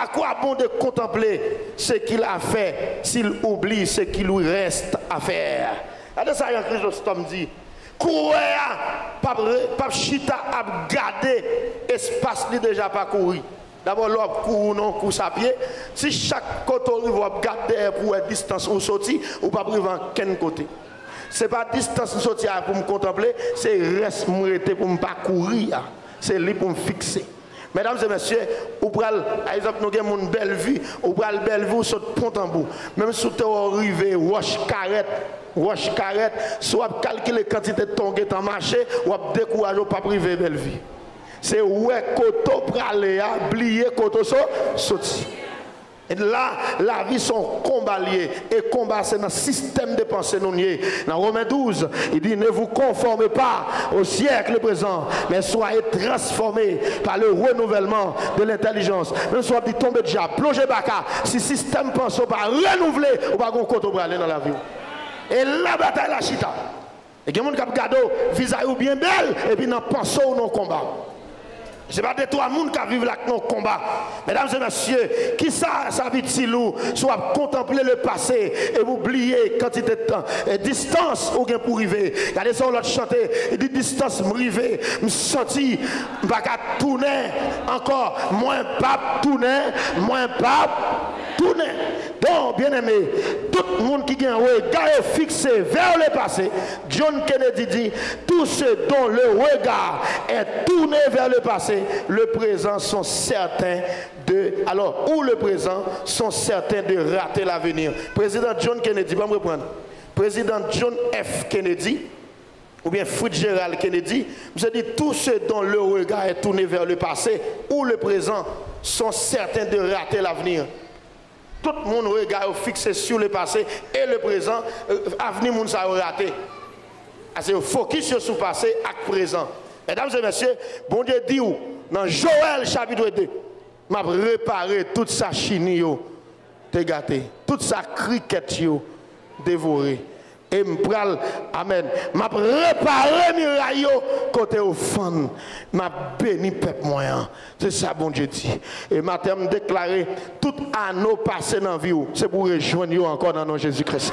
À quoi bon de contempler ce qu'il a fait s'il oublie ce qui lui reste à faire? Gade sa Jean Chrysostome di. Kourè a p ap re- p ap chita ap gade espas li deja pakouri. Dabò, lè w ap kouri nan yon kous a pye, si chak kote w rive w ap gade dèyè pou w wè distans ou soti, ou p ap rive ankenn kote. Se pa distans m soti a pou m kontanple, se rès m rete pou m pa kouri a. Se li pou m fikse. Medam e mesye, ou pral, pa egzanp, nou gen moun Bèlvi, ou pral Bèlvi, ou sot Pon Tanbou. Menm si w te wè w rive Wòch Karèt, Wòch Karèt, si w ap kalkile kantite tan w gentan mache, w ap dekouraje, w p ap rive Bèlvi. Se wè kote w prale a, bliye kote w so- soti. La, lavi se yon konba l ye, e konba se nan sistèm de panse nou n ye. Nan Women douz, li di, Ne vous conformez pas au siècle présent, mais soyez transformés par le renouvellement de l'intelligence. Menm si w ap di, Tonbe dyab, plonje baka, si sistèm panse w pa renouvle, ou pa gen kote w prale nan lavi w. E la batay la chita. E gen moun k ap gade w, vizaj ou byen bèl, epi nan panse w nan konba. Se pa de twa moun k ap viv la k nan konba. Medam e mesye, kisa sa ap itil ou si w ap kontanple le pase epi w bliye kantite tan, e distans ou gen pou rive? Gade sa yon lòt chante, li di, Distans m rive, m santi m pa ka tounen ankò, mwen p ap tounen, mwen p ap tounen. Donk, byeneme, tout moun ki gen rega yo fikse vè le pase, John Kennedy di, Tous ceux dont le regard est tourné vers le passé, le présent sont certains de, alors, ou le présent sont certains de rater l'avenir. Prezidan John Kennedy, ban m reprann. Prezidan John F. Kennedy, oubyen Fitzgerald Kennedy, misye di, Tous ceux dont le regard est tourné vers le passé ou le présent sont certains de rater l'avenir. Tout moun rega yo fikse sur le passé et le présent, euh, avni moun sa yo rate. Paske yo fokis yo sou pase ak prezan. Medam e mesye, Bondye di w nan Joèl chapit de, M ap repare tout sa chini yo te gate, tout sa krikèt yo devore. E m pral, amèn, m ap repare miray yo kote yo fann. M ap beni pèp mwen an. Se sa Bondye di. E maten an, m deklare, tout ane w pase nan vi w, se pou w rejwenn yo ankò nan non Jezi Kris.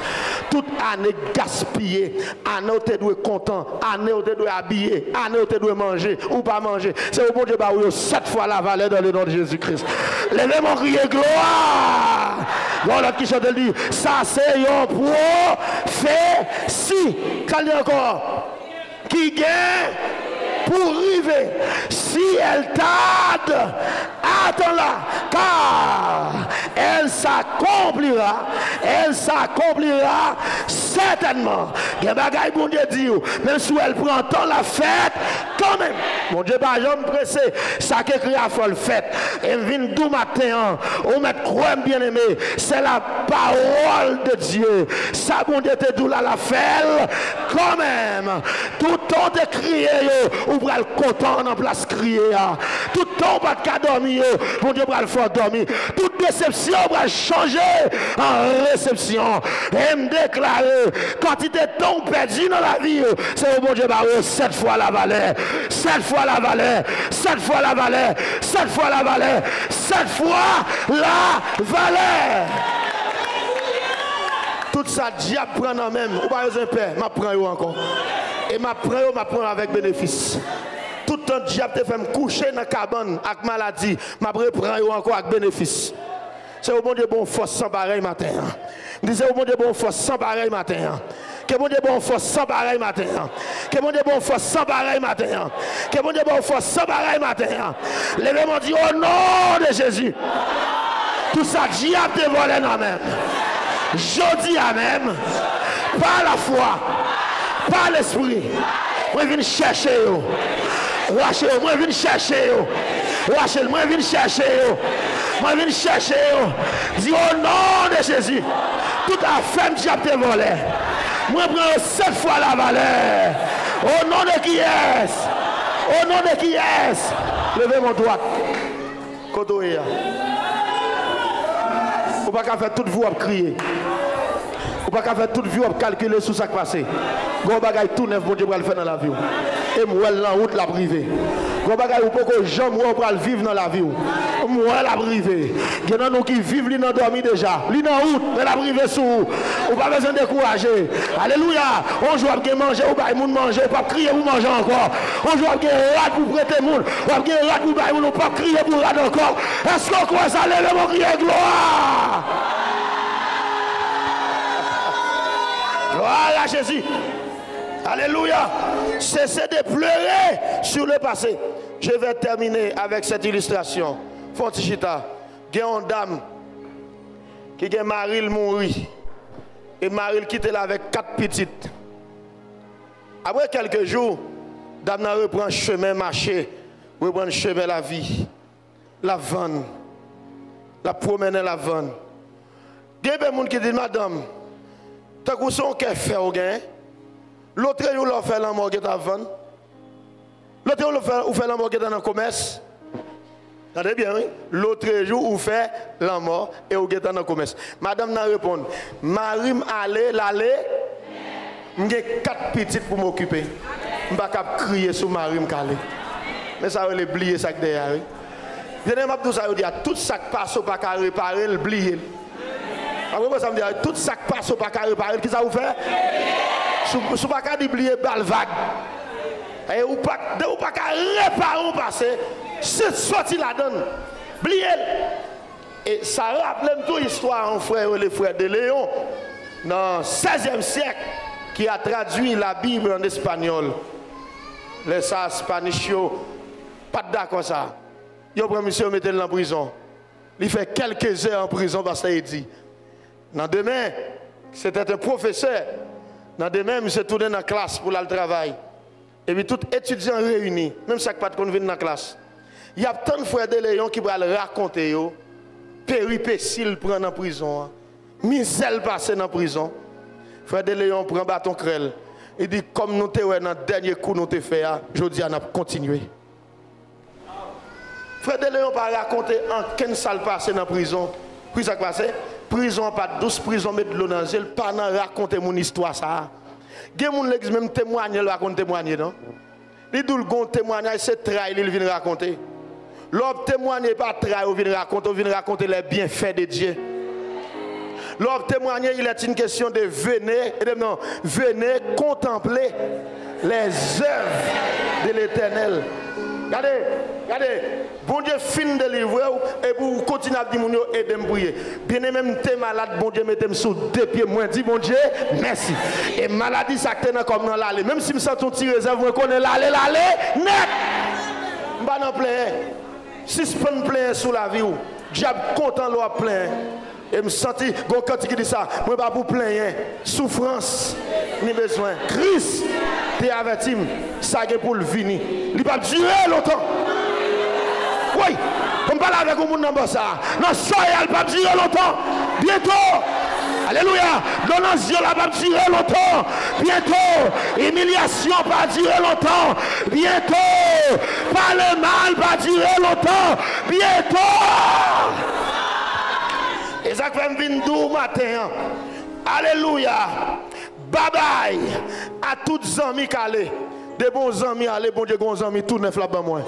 Tout ane gaspiye, ane w te dwe kontan, ane w te dwe abiye, ane w te dwe manje, ou pa manje. Se pou Bondye ba ou yo sèt fwa la valè dans le nom de Jésus-Christ. Leve men w, kriye glwa! Gon lòt ki chante, l di, sa se yon pwofesi. Sa l di ankò? Ki gen pou rive. Si elle tarde, attends-la, car elle s'accomplira, elle s'accomplira certainement. Gen bagay Bondye di w, menm si w wè l pran tan, l ap fèt kanmenm. Bondye pa janm prese, sa k ekri a fò l fèt. E m vin di w maten an, ou mèt kwè m, byeneme, c'est la parole de Dieu. Sa Bondye te di w la, l ap fè l kanmenm. Tout tan w te kriye yo, ou pral kontan nan plas kriye a. Tout tan w pa t ka dòmi yo, Bondye pral fè w dòmi. Tout desepsyon pral chanje an resepsyon. E m deklare, kantite tan w pèdi nan lavi w, se pou Bondye ba w yo sèt fwa la valè. Sèt fwa la valè. Sèt fwa la valè. Sèt fwa la valè. Sèt fwa la valè. Tout sa dyab pran nan men m, ou pa bezwen pè, m ap pran yo ankò. E m ap pran yo, m ap pran yo avèk benefis. Tout tan dyab te fè m kouche nan kabann ak maladi, m ap repran yo ankò ak benefis. Se pou Bondye ba w fòs san parèy maten an. M di, se pou Bondye ba w fòs san parèy maten an. Ke Bondye ba w fòs san parèy maten an. Ke Bondye ba w fòs san parèy maten an. Ke Bondye ba w fòs san parèy maten an. Leve men w, di, au nom de Jésus. Tout sa dyab te vòlè nan men m, jodi a menm, pa lafwa, pa lespri, mwen vin chèche yo. Rache yo, mwen vin chèche yo. Rache l, mwen vin chèche yo. Mwen vin chèche yo. Di, au nom de Jésus, tout afè m dyab te vòlè, mwen pran yo sèt fwa la valè. Au nom de qui est? Au nom de qui est? Leve men w dwat. Kote w ye a? Ou pa ka fè tout vi w ap kriye. Ou pa ka fè tout vi w ap kalkile sou sa k pase. Gon bagay tou nèf Bondye pral fè nan lavi w. E m wè l nan wout, l ap rive. Gon bagay ou poko janm wè w pral viv nan lavi w. M wè l ap rive. Gen nan nou ki viv li nan dòmi deja. Li nan wout, men l ap rive sou ou. Ou pa bezwen dekouraje. Alelouya. On jou w ap gen manje, ou bay moun manje, ou p ap kriye pou manje ankò. On jou w ap gen rad pou prete moun, w ap gen rad pou bay moun, ou p ap kriye pou rad ankò. Èske w kwè sa? Leve men w, kriye glwa! Gloire à Jésus. Alléluia. Cessez de pleurer sur le passé. Je vais terminer avec cette illustration. Fè yon ti chita. Gen yon dam ki gen mari l mouri. E mari l kite l avèk kat pitit. Apre kèlke jou, dam nan reprann chemen mache, reprann chemen lavi. L ap vann. L ap pwomennen, l ap vann. Gen de moun ki di, madanm, tankou se yon kè fè w genyen. Lotrejou lè w fè lanmò, w gentan ap vann. Lotrejou lè w fè, ou fè lanmò, w gentan nan komès. Tande byen, wi. Lotrejou ou fè lanmò e ou gentan nan komès. Madanm nan reponn, mari m ale, l ale. M gen kat pitit pou m okipe. M pa kab kriye sou mari m k ale. Men sa yo rele bliye sa k dèyè a, wi. Byeneme, m ap di w sa yo di a, tout sa k pase w pa ka repare l, bliye l. Apre sa m di a, tout sa k pase w pa ka repare l, kisa ou fè? Si w, si w pa ka di bliye, ba l vag. E ou pa, de ou pa ka repare yon pase, se soti ladan l. Bliye l. E sa raple m tou istwa yon frè yo rele frè De Leon nan sèzyèm syèk ki a tradui Labib an espanyòl. Lè sa a, Spanish yo pa t dakò sa. Yo pran misye, yo mete l nan prizon. Li fè kèlke zè an prizon, pastè Edi. Nan demen, se te yon pwofesè. Nan demen, misye tounen nan klas pou l al travay. Epi tout etidyan reyini, menm sa k pa t konn vin nan klas. Y ap tann frè De Leon ki pral rakonte yo peripesi l pran nan prizon an, mizè l pase nan prizon. Frè De Leon pran baton krè l. Li di, kòm nou te wè nan dènye kou nou te fè a, jodi a n ap kontinye. Frè De Leon pa rakonte ankenn sa l pase nan prizon. Wi, sa k pase? Prizon an pa t dous, prizon met dlo nan zye l, pa nan rakonte moun istwa sa a. Gen moun legliz menm temwanye l pa konn temwanye non. Li di w l gon temwanyaj, se tray li l vin rakonte. Lè w ap temwanye, e pa tray ou vin rakonte, ou vin rakonte les bienfaits de Dieu. Lè w ap temwanye, il est une question de venez, ede m non, venez contempler les œuvres de l'Éternel. Gade, gade, Bondye fin delivre w, epi w kontinye ap di moun yo, ede m priye. Byeneme, m te malad, Bondye mete m sou de pye m. Mwen di Bondye mèsi. E maladi sa k te nan kò m nan l ale. Menm si m santi yon ti rezèv, mwen konnen l ale, l ale nèt. M pa nan plenyen. Sispann plenyen sou lavi w. Dyab kontan lè w ap plenyen. E m santi gon kantik ki di sa, mwen pa pou plenyen, soufrans, ni bezwen. Kris te avèti m, sa gen pou l vini. Li p ap dire lontan. Wi, fò m pale avèk yon moun nan bò sa a. Nan soyal p ap dire lontan. Byento, alelouya, dlo nan zye w la p ap dire lontan. Byento, imilyasyon pa dire lontan. Byento, pale mal pa dire lontan. Byento. E sa k fè m vin di w maten an. Alelouya. Babay a tout zanmi k ale. Depi yon zanmi ale, Bondye gen yon zanmi tou nèf l ap ban mwen.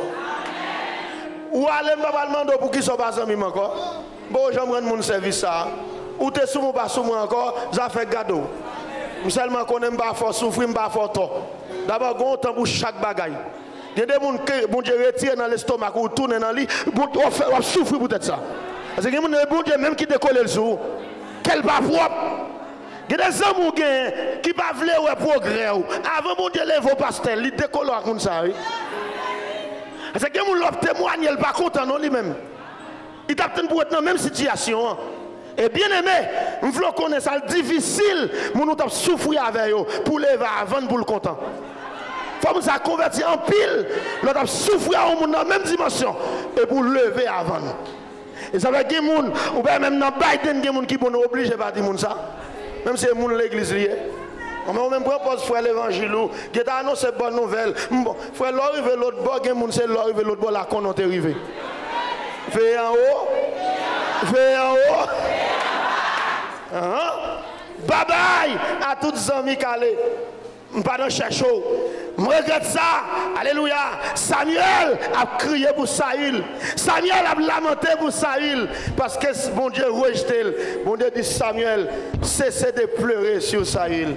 Ou ale, m pa pral mande w poukisa w pa zanmi m ankò. M poko janm rann moun sèvis sa a. Ou te sou mwen, ou pa sou mwen ankò, zafè gade w. M sèlman konnen m pa fè w soufri, m pa fè w tò. Dabò, gen yon tan pou chak bagay. Gen de moun ke Bondye retire nan lestomak ou, tounen nan li, Bondye, w ap fè, w ap soufri poutèt sa. Paske gen moun, e Bondye menm ki dekole l sou ou. Kè l pa pwòp. Gen de zanmi w genyen ki pa vle wè pwogrè w. Avan Bondye leve w pastè, li dekole w ak moun sa a, wi. Paske gen moun lè w ap temwanye, l pa kontan non li menm. Li t ap tann pou w ret nan menm sitiyasyon an. E byeneme, m vle w konnen sa, l difisil moun ou t ap soufri avè yo pou leve avan l pou l kontan. Fò moun sa konvèti anpil lè w t ap soufri a yon moun nan menm dimansyon e pou w leve avan l. E sa fè gen moun, ou pa menm nan Biden, gen moun ki bon, nou oblije pa di moun sa. Menm si se moun legliz li ye. Ou menm, ou menm pran pòz frè levanjil ou, gentan anonse bòn nouvèl. M bon, frè, lè w rive lòt bò, gen moun se lè w rive lòt bò la konnen w te rive. Veye anwo, veye anwo. Ahan. Babay a tout zanmi k ale. M pa nan chèche w. M regrèt sa. Alelouya. Samyèl ap kriye pou Sayil. Samyèl ap lamante pou Sayil. Paske Bondye rejte l. Bondye di Samyèl, cessez de pleurer sur Saül.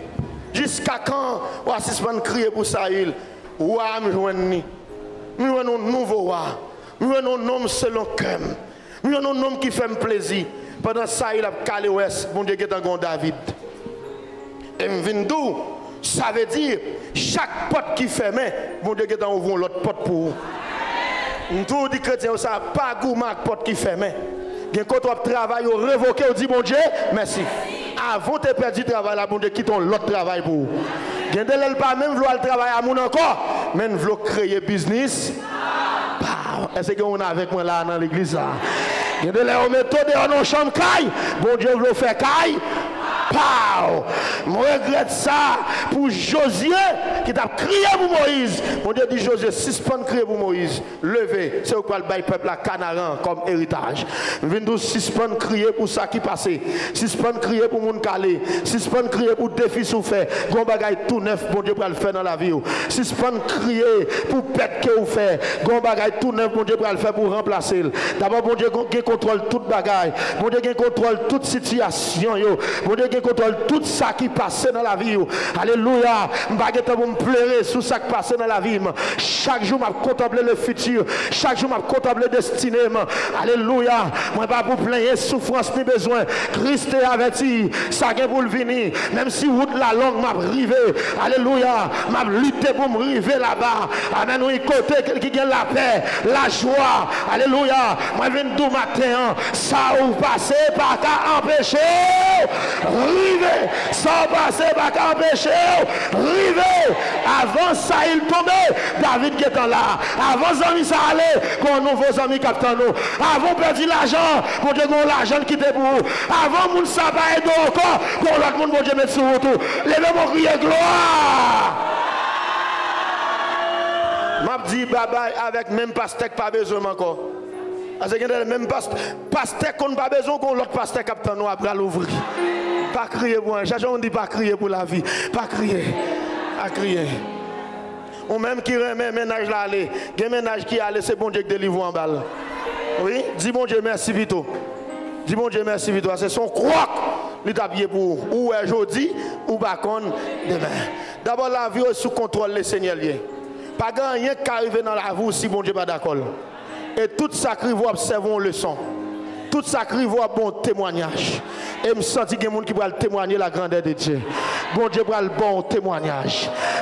Jiska kan w a sispann kriye pou Sayil? Wa a m jwenn li. M jwenn yon nouvo wa. M jwenn yon nonm selon kè m. M jwenn yon nonm ki fè m plezi. Pandan Sayil ap kale wès, Bondye gentan gen yon David. E m vin di w, sa vle di, chak pòt ki fèmen, Bondye gentan ouvri yon lòt pòt pou ou. M toujou di kretyen yo sa, pa goumen ak pòt ki fèmen. Gen kote w ap travay, yo revoke w, di Bondye mèsi. Avan w te pèdi travay la, Bondye kite yon lòt travay pou ou. Gen de lè l pa menm vle w al travay a moun ankò, men l vle w kreye biznis pa w. Èske gen yon avèk mwen la nan legliz sa? Gen de lè yo mete w deyò nan yon chanm kay, Bondye vle w fè kay pa w. M regrèt sa pou Jozye ki t ap kriye pou Moyiz. Bondye di Jozye, sispann kriye pou Moyiz. Leve, se ou k pral bay pèp la Kanaran kòm eritaj. M vin di w, sispann kriye pou sa ki pase. Sispann kriye pou moun k ale. Sispann kriye pou defi si w fè. Gon bagay tou nèf Bondye pral fè nan lavi w. Sispann kriye pou pèt ke w fè. Gon bagay tou nèf Bondye pral fè pou ranplase l. Dabò, Bondye gon- gen kontwòl tout bagay. Bondye gen kontwòl tout sitiyasyon yo. Bondye gen kontwòl tout sa ki pase nan lavi w. Alelouya. M pa gen tan pou m plere sou sa k pase nan lavi m. Chak jou m ap kontanple le futur. Chak jou m ap kontanple destine m. Alelouya. Mwen pa pou plenyen soufrans ni bezwen. Kris te avèti, sa gen pou l vini. Menm si wout la long, m ap rive. Alelouya. M ap lite pou m rive laba. Amèn. Wi, kote ki gen lapè, lajwa. Alelouya. Mwen vin di w maten an, sa w pase pa ka anpeche w rive. Sa w pase pa ka anpeche w rive. Avan Sayil tonbe, David gentan la. Avan zanmi sa ale, gon nouvo zanmi k ap tann ou. Avan w pèdi lajan, Bondye gon lajan l kite pou ou. Avan moun sa pa ede w ankò, gon lòt moun Bondye met sou wout ou. Leve men w, kriye glwa! M ap di babay avèk menm pastè k pa bezwen m ankò. Paske gen de lè menm pastè, pastè konn pa bezwen, gon lòt pastè k ap tann ou ap pral ouvri. Pa kriye pou anyen. Chache yon moun di, pa kriye pou lavi. Pa kriye. Pa kriye. Ou menm ki renmen mennaj la ale, gen mennaj ki ale, se Bondye k delivre w anba l. Wi, di Bondye mèsi pito. Di Bondye mèsi pito. Paske se yon kwòk li t ap ye pou ou. Ou wè jodi, ou pa konn demen. Dabò, lavi w sou kontwòl Lesenyè l ye. Pa gen anyen k ka rive nan lavi w si Bondye pa dakò l. E tout sa k rive w ap sèvi w yon leson. Tout sa k rive w ap ba w yon temwanyaj. E m santi gen moun ki pral temwanye la grandeur de Dieu. Bondye pral ba w yon temwanyaj.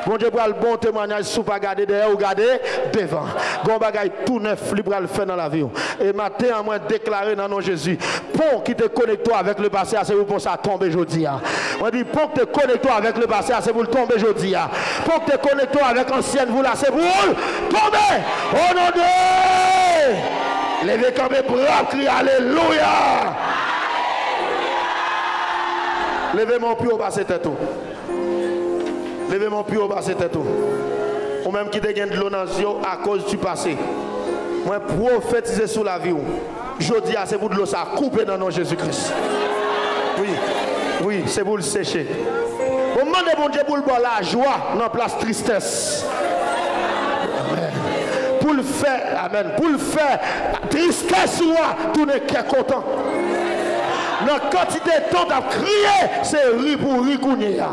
Bondye pral ba w yon temwanyaj si w pa gade dèyè, ou gade devan. Gen yon bagay tou nèf li pral fè nan lavi w. E maten an, mwen deklare nan non Jezi, pon ki te konekte w avèk lepase a, se pou pon sa tonbe jodi a. Mwen di, pon ki te konekte w avèk lepase a, se pou l tonbe jodi a. Pon ki te konekte w avèk ansyèn vi w la, se pou l tonbe. O non de... Leve kanpe, bra w, kriye alelouya. Leve men w pi wo pase tèt ou. Leve men w pi wo pase tèt ou. Ou menm ki te gen dlo nan zye w akoz di pase. Mwen pwofetize sou lavi w. Jodi a, se pou dlo sa koupe nan non Jezi Kris. Wi, wi, se pou l seche. Bon, mande Bondye pou l ba w lajwa nan plas tristès. Amèn. Pou l fè, amèn, pou l fè tristès ou a tounen kè kontan. Nan kantite tan w t ap kriye, se ri pou w ri kounye a.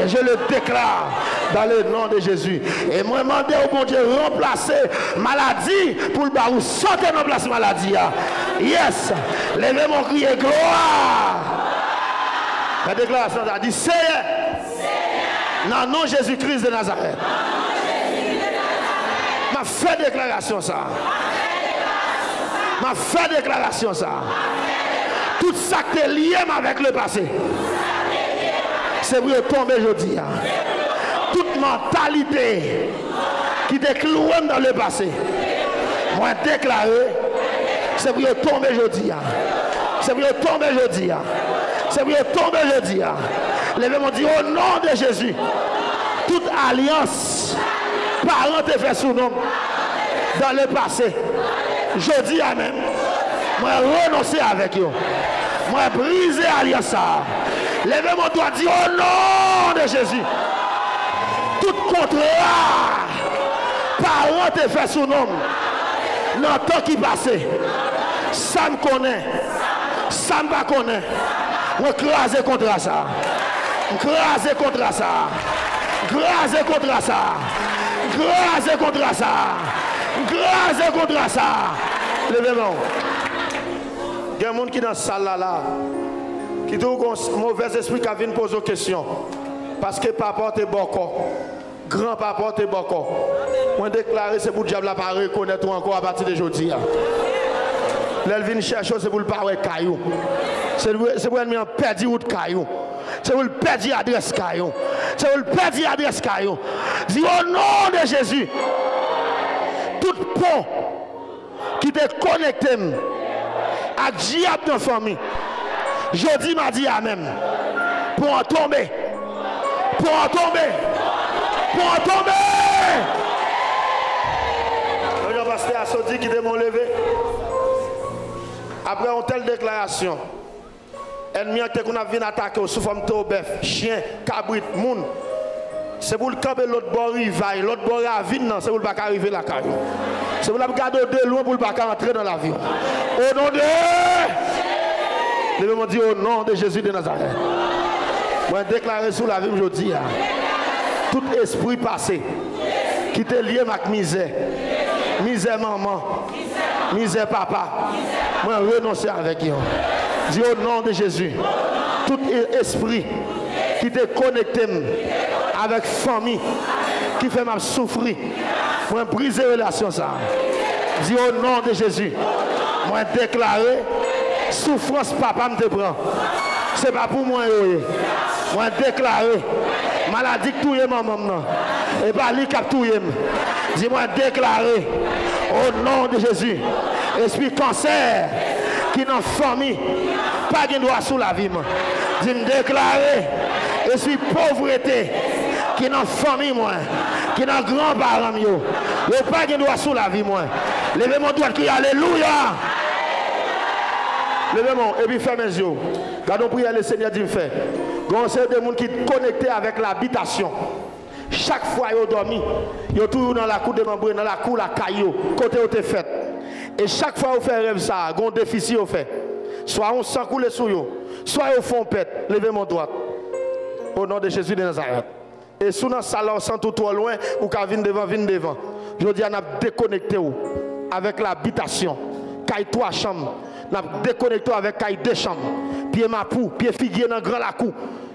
Et je le déclare dans le nom de Jésus. E mwen mande w, Bondye, ranplase maladi pou l ba ou sante nan plas maladi a. Yes! Leve men w, kriye glwa! Fè deklarasyon sa, di, Seyè, nan non Jezi Kris de Nazarèt, m ap fè deklarasyon sa. M ap fè deklarasyon sa. Tout sa k te lye m avèk lepase, se pou yo tonbe jodi a. Tout mantalite ki te klouwe m nan lepase, mwen deklare, se pou yo tonbe jodi a. Se pou yo tonbe jodi a. Se pou yo tonbe jodi a. Leve men w, di, o non de Jezi, tout alyans paran te fè sou non m dan lepase, jodi a menm, mwen renonse avèk yo. Mwen brize alyans sa a. Leve men w dwat, di, o non de Jezi, tout Kontra paran te fè sou non m nan tan ki pase. Sa m konnen, sa m pa konnen, mwen kraze kontra sa. M kraze kontra sa. M kraze kontra sa. M kraze kontra sa. M kraze kontra sa. Leve men w. Gen moun ki nan sal la la, ki tou gon s- movèz espri k ap vin poze w kesyon. Paske papa w te bòkò. Granpapa w te bòkò. Mwen deklare se pou dyab la pa rekonèt ou ankò apati de jodi a. Lè l vin chèche w, se pou l pa wè kay ou. Se pou, se pou ènmi an pèdi wout kay ou. Se pou l pèdi adrès kay ou. Se pou l pèdi adrès kay ou. Di, o non de Jezi, tout pon ki te konekte m ak dyab nan fanmi. Jodi m a di amèn. Pon an tonbe. Pon an tonbe. Pon an tonbe. Mwen jan pastè a sot di, kite men w leve. Apre yon tèl deklarasyon, ènmi an ki te konn ap vin atake w sou fòm towo bèf, chen, kabrit, moun, se pou l kanpe lòt bò rivay, lòt bò ravin nan, se pou l pa ka rive lakay ou. Se pou l ap gade w de lwen pou l pa ka antre nan lavi w. O non de Leve men w, di, o non de Jezi de Nazarèt. Mwen deklare sou lavi m jodi a, tout espri pase ki te lye m ak mizè, mizè manman, mizè papa, mwen renonse avèk yo. Di, o non de Jezi, tout e- espri ki te konekte m avèk fanmi ki fè m ap soufri, mwen brize relasyon sa. Di, o non de Jezi, mwen deklare soufrans papa m te pran, se pa pou mwen yo ye. Mwen deklare maladi k touye manman m nan, e pa li k ap touye m. Di, mwen deklare, o non de Jezi, espri kansè ki nan fanmi pa gen dwa sou lavi m. Di, m deklare espri povrete ki nan fanmi mwen, ki nan granparan m yo, yo pa gen dwa sou lavi mwen. Leve men w dwat, kriye alelouya. Leve men w epi fèmen zye w. Gade yon priyè Lesenyè di m fè. Gen yon seri de moun ki konekte avèk labitasyon. Chak fwa yo dòmi, yo touye w nan lakou demanbre, nan lakou lakay yo, kote yo te fèt. E chak fwa yo fè rèv sa a, gen yon defisi yo fè. Swa yon san koule sou yo, swa yo fè yon pèt. Leve men w dwat. O non de Jezi de Nazarèt. E si w nan sal la, w santi w twò lwen, ou ka vin devan, vin devan. Jodi a, n ap dekonekte w avèk labitasyon, kay twa chanm. N ap dekonekte w avèk kay de chanm. Pye mapou, pye figye nan gran lakou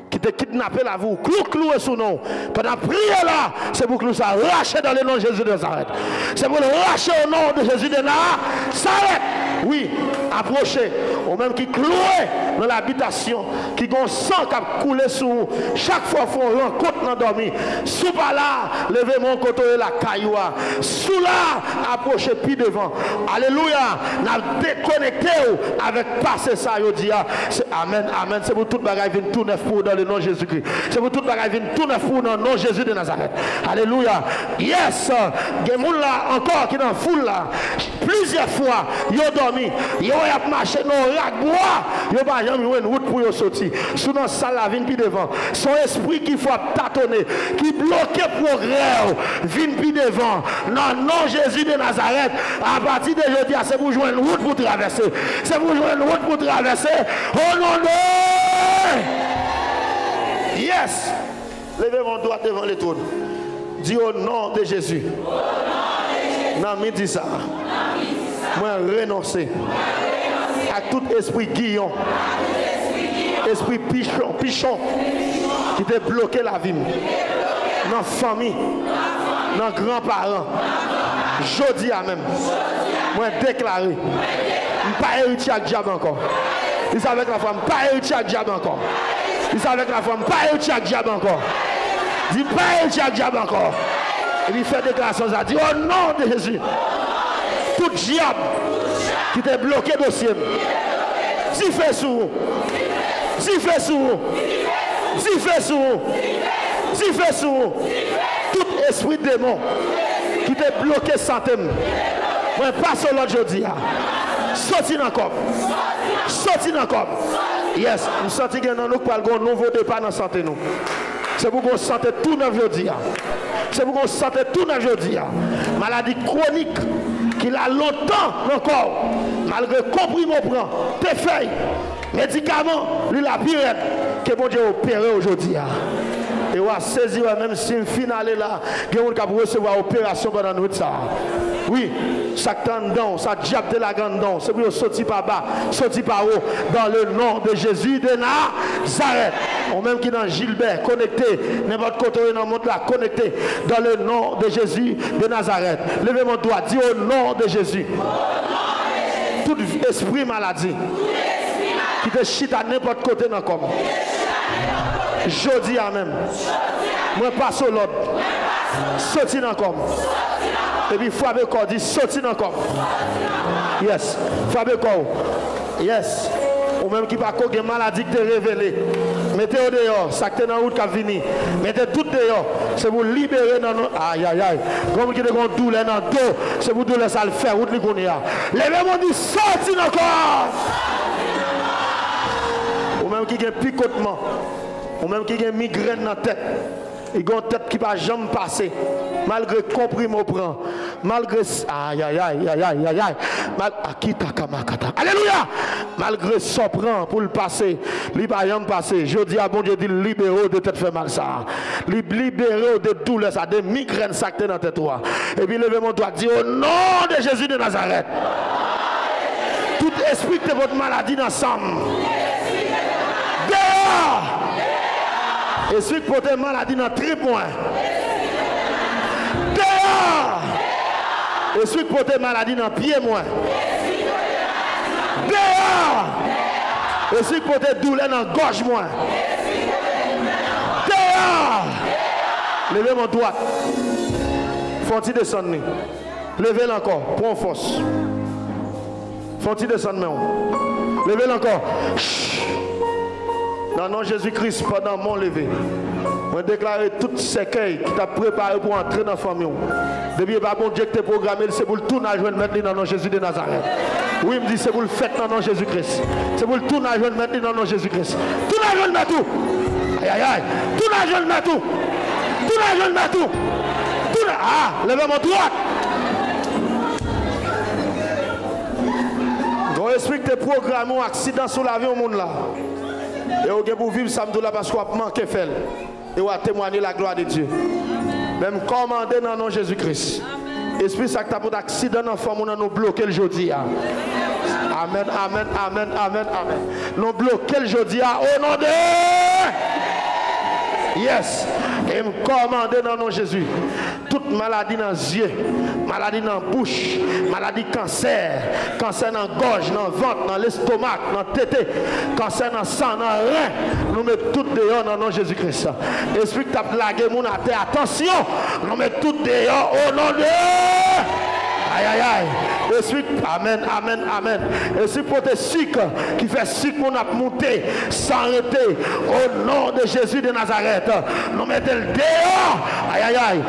ki te kidnape lavi w, klou, kloure sou non w. Pandan n ap priye la, se pou klou sa rache dans le nom de Jésus de Nazareth. Se pou l rache au nom de Jésus de Nazareth. Wi, apwoche, ou menm ki kloure nan labitasyon, ki gon san k ap koule sou ou. Chak fwa w fè yon rankont nan dòmi, si w pa la, leve men w kote w ye lakay ou a. Si w la, apwoche pi devan. Alelouya! N ap dekonekte w avèk pase sa yo di a. Se amèn, amèn. Se pou tout bagay vin tou nèf pou ou dans le nom de Jésus-Christ. Se pou tout bagay vin tou nèf pou ou nan non Jezi de Nazarèt. Alelouya. Yes! Gen moun la ankò ki nan foul la. Plizyè fwa, yo dòmi. Yo wè y ap mache nan yon rak bwa. Yo pa janm jwenn wout pou yo soti. Si w nan sal la, vin pi devan. Se yon espri ki fè w ap tatone, ki bloke pwogrè w. Vin pi devan. Nan non Jezi de Nazarèt, apati de jodi a, se pou jwenn wout pou travèse. Se pou jwenn wout pou travèse. O non de Yes! Leve men w dwat devan letwòn. Di, o non de Jezi. Nan midi sa a, mwen renonse ak tout espri giyon, espri pichon, pichon ki te bloke lavi m nan fanmi, nan granparan. Jodi a menm, mwen deklare, m pa eritye ak dyab ankò. Di sa avèk lafwa, m pa eritye ak dyab ankò. Di sa avèk lafwa, m pa eritye ak dyab ankò. Di, m pa eritye ak dyab ankò. Epi fè deklarasyon sa, di, o non de Jezi, tout dyab ki te bloke dosye m, dife sou ou, dife sou ou, dife sou ou, dife sou ou. Tout espri demon ki te bloke sante m, mwen pase w lòd jodi a. Soti nan kò m. Soti nan kò m. Yes, m santi gen nan nou k pral gen yon nouvo depa nan sante nou. Se pou gen yon sante tou nèf jodi a. Se pou gen yon sante tou nèf jodi a. Maladi kwonik ki la lontan nan kò w, malgre konprime w pran, te fèy, medikaman, li la pi rèd, ke Bondye opere w jodi a. E w a sezi wè, menm si m fin ale la, gen moun k ap resevwa operasyon pandan nwit sa a. Wi, sa k te anndan w, sa dyab te lage anndan w, se pou yo soti pa ba, soti pa wo, dans le nom de Jésus de Nazareth. Ou menm ki nan Jilbè, konekte, nenpòt kote w ye nan mond la, konekte, dans le nom de Jésus de Nazareth. Leve men w dwat, di, au nom de Jésus. Tout espri maladi ki te chita nenpòt kote nan kò m, jodi a menm, mwen pase w lòd, soti nan kò m. Epi frape kò w, di, soti nan kò m. Yes. Frape kò w. Yes. Ou menm ki pa ko gen maladi ki te revele, mete yo deyò. Sa k te nan wout k ap vini, mete tout deyò. Se pou libere nan non. Ayayay. Gen moun ki te gen yon doulè nan do, se pou doulè sa al fè wout li kounye a. Leve men w, di, soti nan kò a. Ou menm ki gen pikotman, ou menm ki gen migrèn nan tèt, li gen yon tèt ki pa janm pase, malgre konprime w pran, malgre s-, ayayay, ayayay, ayay, mal-, akita kamakata, alelouya, malgre sa w pran pou l pase, li pa janm pase. Jodi a, Bondye di l libere w de tèt fè mal sa a. Li libere w de doulè sa, de migrèn sa k te nan tèt ou a. Epi leve men w dwat, di, au nom de Jésus de Nazareth. Tout espri ki te pote maladi nan san m, deyò! Espri ki pote maladi nan trip mwen, deyò! Espri ki pote maladi nan pye mwen, deyò! Espri ki pote doulè nan gòj mwen, deyò! Leve men w dwat. Fè yon ti desann li. Leve l ankò. Pran yon fòs. Fè yon ti desann men w. Leve l ankò. Shh. Nan non Jezi Kris, pandan men w leve, mwen deklare tout sèkèy ki t ap prepare pou antre nan fanmi w. Depi e pa Bondye ki te pwograme l, se pou l tounen al jwenn mèt li nan non Jezi de Nazarèt. Wi, m di se pou l fèt nan non Jezi Kris. Se pou l tounen al jwenn mèt li nan non Jezi Kris. Tounen al jwenn mèt ou. Ayayay. Tounen al jwenn mèt ou. Tounen al jwenn mèt ou. Tounen. Ah, leve men w dwat. Gen yon espri ki te pwograme yon aksidan sou lavi yon moun la. E w gen pou viv sa m di w la paske w ap manke fè l. E w a temwanye la glwa de Dye. Men m kòmande nan non Jezi Kris, espri sa k ta pote aksidan nan fanm ou nan, nou bloke l jodi a. Amèn, amèn, amèn, amèn, amèn. Nou bloke l jodi a, o non de Yes. E m kòmande nan non Jezi, tout maladi nan zye, maladi nan bouch, maladi kansè, kansè nan gòj, nan vant, nan lestomak, nan tete, kansè nan san, nan ren, nou met tout deyò nan non Jezi Kris. Espri k t ap lage moun atè a, tansyon, nou met tout deyò o non de Ayayay. Espri, amèn, amèn, amèn. Espri pote sik ki fè sik moun ap moute san rete. O non de Jezi de Nazarèt, nou mete l deyò. Ayayay.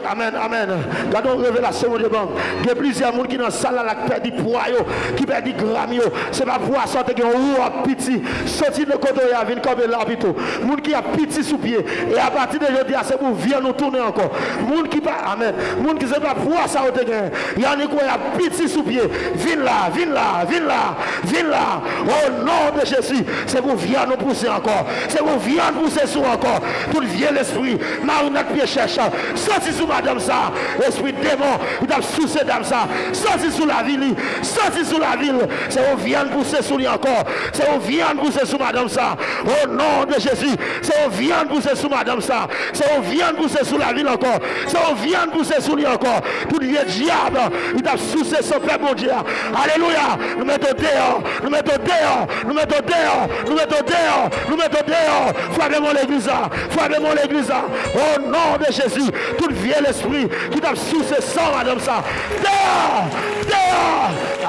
Amèn, amèn. Gade yon revelasyon Bondye ban m. Gen plizyè moun ki nan sal la, la k pèdi pwa yo, ki pèdi gram yo. Se pa pwa sa w te gen, ou ap piti. Soti nan kote w ye a, vin kanpe la pito. Moun ki ap piti sou pye. E apati de jodi a, se pou vyann ou tounen ankò. Moun ki pa, amèn. Moun ki se pa pwa sa yo te gen. Y annik wè y ap piti sou pye. Vin la, vin la, vin la, vin la. O non de Jezi, se pou vyann ou pouse ankò. Se pou vyann pouse sou ou ankò. Tout vye lespri, marinèt pye chèch, soti sou madanm sa. Espri demon ki t ap souse dam sa, soti sou lavi li. Soti sou lavi l. Se pou vyann pouse sou li ankò. Se pou vyann pouse sou madanm sa. O non de Jezi, se pou vyann pouse sou madanm sa. Se pou vyann pouse sou lavi l ankò. Se pou vyann pouse sou li ankò. Tout vye dyab ki t ap souse san pèp Bondye a. Alelouya. Nou mete w deyò. Nou mete w deyò. Nou mete w deyò. Nou mete w deyò. Nou mete w deyò. Frape men w legliz la. Frape men w legliz la. O non de Jezi. Tout vye lespri ki t ap souse san madanm sa. Deyò! Deyò!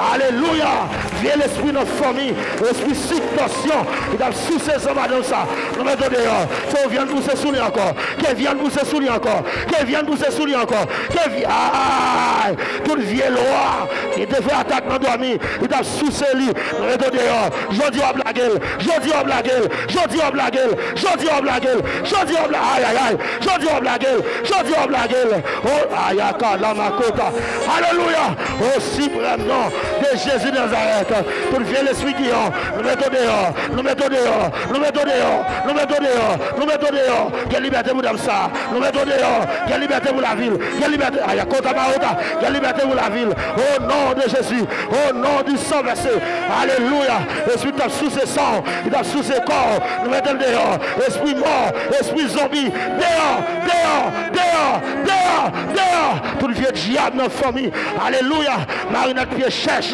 Alelouya! Vye lespri nan fanmi, espri sik, tansyon, ki t ap souse san madanm sa. Nou mete w deyò. Se pou vyann pouse sou li ankò. Ke vyann pouse sou li ankò. Ke vyann pouse sou li ankò. Ke vy-, ay! Tout vye lwa Li te fè atak nan dòmi, li t ap souse li. Nou mete w deyò. Jodi a w ap lage l. Jodi a w ap lage l. Jodi a w ap lage l. Jodi a w ap lage l. Jodi a w ap la-, ay, ay, ay. Jodi a w ap lage l. Jodi a w ap lage l. O, ayaka, lamakota. Alelouya. O siprèm non de Jezi Nazarèt. Tout vye lespri Giyon, nou mete w deyò. Nou mete w deyò. Nou mete w deyò. Nou mete w deyò. Nou mete w deyò. Gen libète pou dam sa. Nou mete w deyò. Gen libète pou lavi l. Gen libète. Aya, kota barota. Gen libète pou lavi l. O non de Jezi. O non di san vèse. Alelouya. Espri k t ap souse san w, ki t ap souse kò w, nou mete l deyò. Espri mò, espri zonbi, deyò, deyò, deyò, deyò, deyò. Tout vye dyab nan fanmi. Alelouya. Marinèt pye chèch,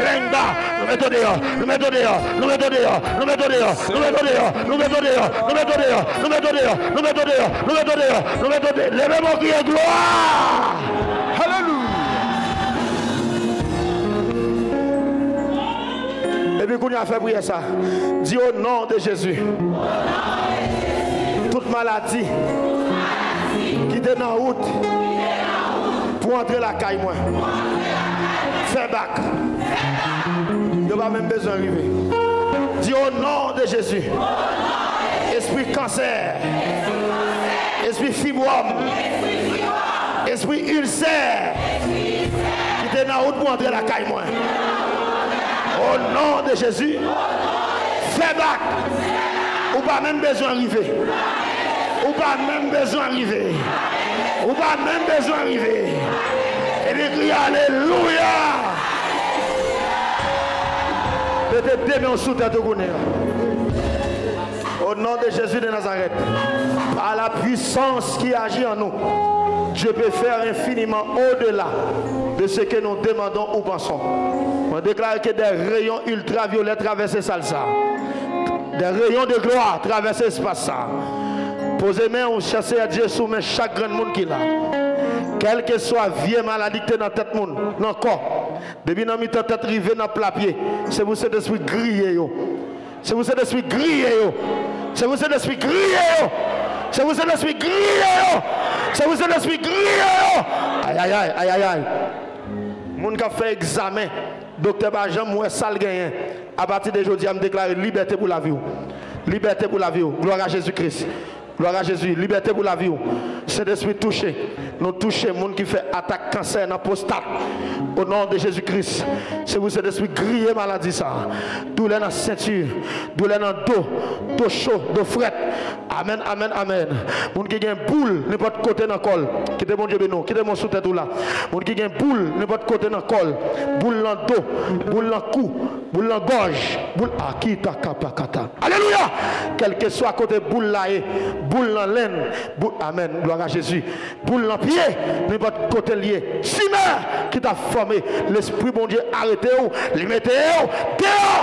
lenga. Nou mete w deyò. Nou mete w deyò. Nou mete w deyò. Nou mete w deyò. Nou mete w deyò. Nou mete w deyò. Nou mete w deyò. Nou mete w deyò. Nou mete w deyò. Nou mete w deyò. Nou mete w deyò. Leve men w, kriye glwa. Alelouya. Epi kounye a fè priyè sa. Di, o non de Jezi. Tout maladi ki te nan wout pou antre lakay mwen, fè bak. Yo pa menm bezwen rive. Di, o non de Jezi. Espri kansè, espri fibwòm, espri ilsè ki te nan wout pou antre lakay mwen. O non de Jezi, fè bak. Ou pa menm bezwen rive. Ou pa menm bezwen rive. Ou pa menm bezwen rive. Epi kriye alelouya. Mete de men w sou tèt ou kounye a. Au nom de Jésus de Nazareth, par la puissance qui agit en nous, Dieu peut faire infiniment au-delà de ce que nous demandons ou pensons. Mwen deklare ke de reyon iltraviyolè travèse sal sa. De reyon de glwa travèse espas sa. Poze men w, chè Seyè Dye, sou men chak grenn moun ki la. Kèlkeswa vye maladi ki te nan tèt moun, nan kò, depi nan mitan tèt rive nan pla pye, se pou Sentespri griye yo. Se pou Sentespri griye yo. Se pou Sentespri griye yo. Se pou Sentespri griye yo. Se pou Sentespri griye yo. Ayayay, ayayay. Moun k ap fè egzamen, doktè pa janm wè sa l genyen. Apati de jodi a, m deklare libète pou lavi w. Libète pou lavi w. Glwa a Jezi Kris. Glwa a Jezi. Libète pou lavi w. Sentespri touche. Nou touche moun ki fè atak kansè nan pwostat. O non de Jezi Kris. Se pou Sentespri griye maladi sa. Doulè nan senti. Doulè nan do. Do cho. Do frèt. Amèn, amèn, amèn. Moun ki gen boul nenpòt kote nan kò l. Kite Bondye beni w. Kite men w sou tèt ou la. Moun ki gen boul nenpòt kote nan kò l. Boul nan do. Boul nan kou. Boul nan gòj. Boul akita kapakata. Alelouya! Kèlkeswa kote boul la ye, boul nan lenn, boul, amèn, glwa a Jezi, boul nan pye, nenpòt kote l ye, timè ki t ap fòme, Lespri Bondye arete w, li mete w deyò!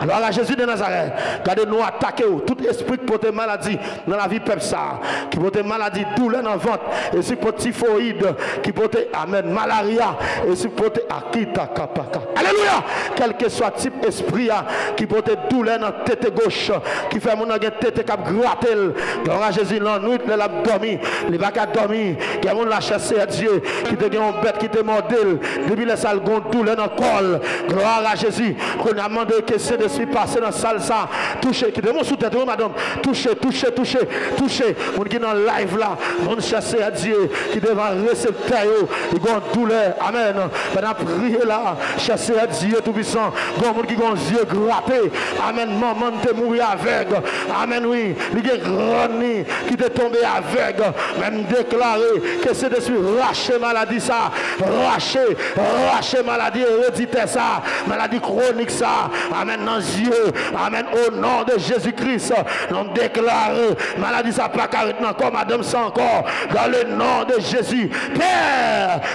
Glwa a Jezi de Nazarèt! Gade, nou atake w, tout espri k pote maladi nan lavi pèp sa a, ki pote maladi, doulè nan vant, espri k pote tifoyid, ki pote, amèn, malarya, espri k pote akita kapaka. Alelouya! Kèlkeswa tip espri a ki pote doulè nan tete goch, ki fè moun nan gen tete k ap grate l. Glwa a Jezi, lannwit, lè l ap dòmi, li pa ka dòmi. Gen moun la, chè Seyè Dye, ki te gen yon bèt ki te mòde l. Depi lè sa, l gen yon doulè nan kò l. Glwa a Jezi. Kounye a, mande ke Sentespri pase nan sal sa. Touche, kite men w sou tèt ou, wi, madanm. Touche, touche, touche, touche. Moun ki nan live la, moun chè Seyè Dye, ki devan reseptè yo, li gen yon doulè. Amèn. Pandan n ap priye la, chè Seyè Dye Toupisan, gen yon moun ki gen yon zye grate. Amèn. Manman n te mouri avèg. Amèn, wi. Li gen grann li ki te tonbe avèg. Men m deklare ke Sentespri rache maladi sa. Rache, rache maladi ereditè sa. Maladi kwonik sa. Amèn. Nan zye. Amèn. O non de Jezi Kris. Nou deklare maladi sa pa ka ret nan kò madanm sa ankò. Dans le nom de Jésus. Pè,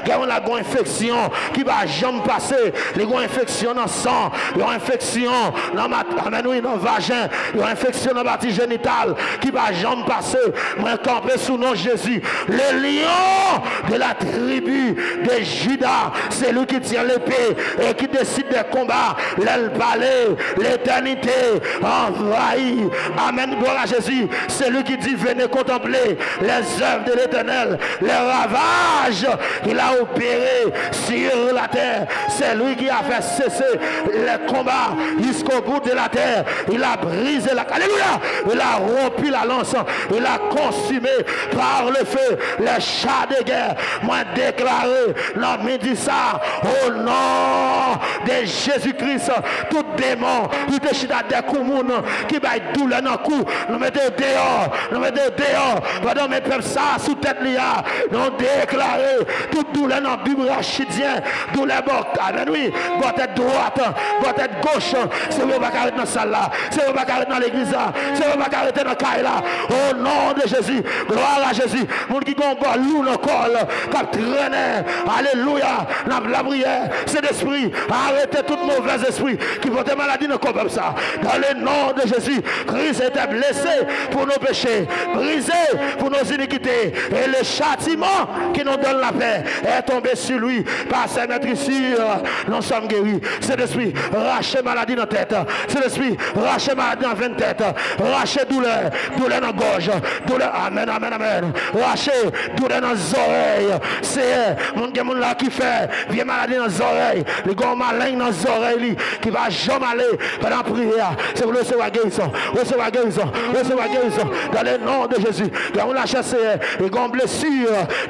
gen yon la gon enfeksyon ki pa janm pase. Li gon enfeksyon nan san. Yon enfeksyon nan mat-, amèn, wi, nan vajen. Yon enfeksyon nan pati jenital ki pa janm pase. Mwen kanpe sou non Jezi. Le lion de la tribu de Juda, celui qui tient l'épée et qui décide des combats. Lè l pale, letènite anvayi. Amen, gloire à Jésus. C'est lui qui dit, venez contempler les œuvres de l'Éternel, les ravages qu'il a opérés sur la terre. C'est lui qui a fait cesser les combats jusqu'au bout de la terre. Il a brisé la... Alléluia! Il a rompu la lance. Il a consumé par le feu les chars de guerre. Mwen deklare nan midi sa, o non de Jezi Kris, tout demon ki te chita dèyè kou moun, ki bay doulè nan kou, nou mete yo deyò, nou mete yo deyò. Pandan men pèp sa sou tèt li a, nou deklare tout doulè nan bib rachidyen, doulè bò, amèn wi, bò tèt dwat, bò tèt goch, se yo pa ka ret nan sal la, se yo pa ka ret nan legliz la, se yo pa ka rete nan kay la. O non de Jezi, glwa a Jezi, moun ki gen yon bò lou nan kò l, k ap trennen, alelouya, n ap lapriyè, Sentespri, arete tout movèz espri ki pote maladi nan kò pèp sa. Dans le nom de Jésus, Christ était blessé pour nos péchés, brisé pour nos iniquités, et le châtiment qui nous donne la paix est tombé sur lui. Par ses meurtrissures, nous sommes guéris. Sentespri, rache maladi nan tèt. Sentespri, rache maladi nan venn tèt. Rache doulè, doulè nan gòj, doulè, amèn, amèn, amèn. Rache doulè nan zòrèy. Seyè, moun gen moun la ki fè vye maladi nan zòrèy. Li gen yon maleng nan zòrèy li ki pa janm ale pandan priyè a. Se pou l resevwa gerizon. Resevwa gerizon. Resevwa gerizon. Dans le nom de Jésus. Gen moun la, chè Seyè, li gen yon blesi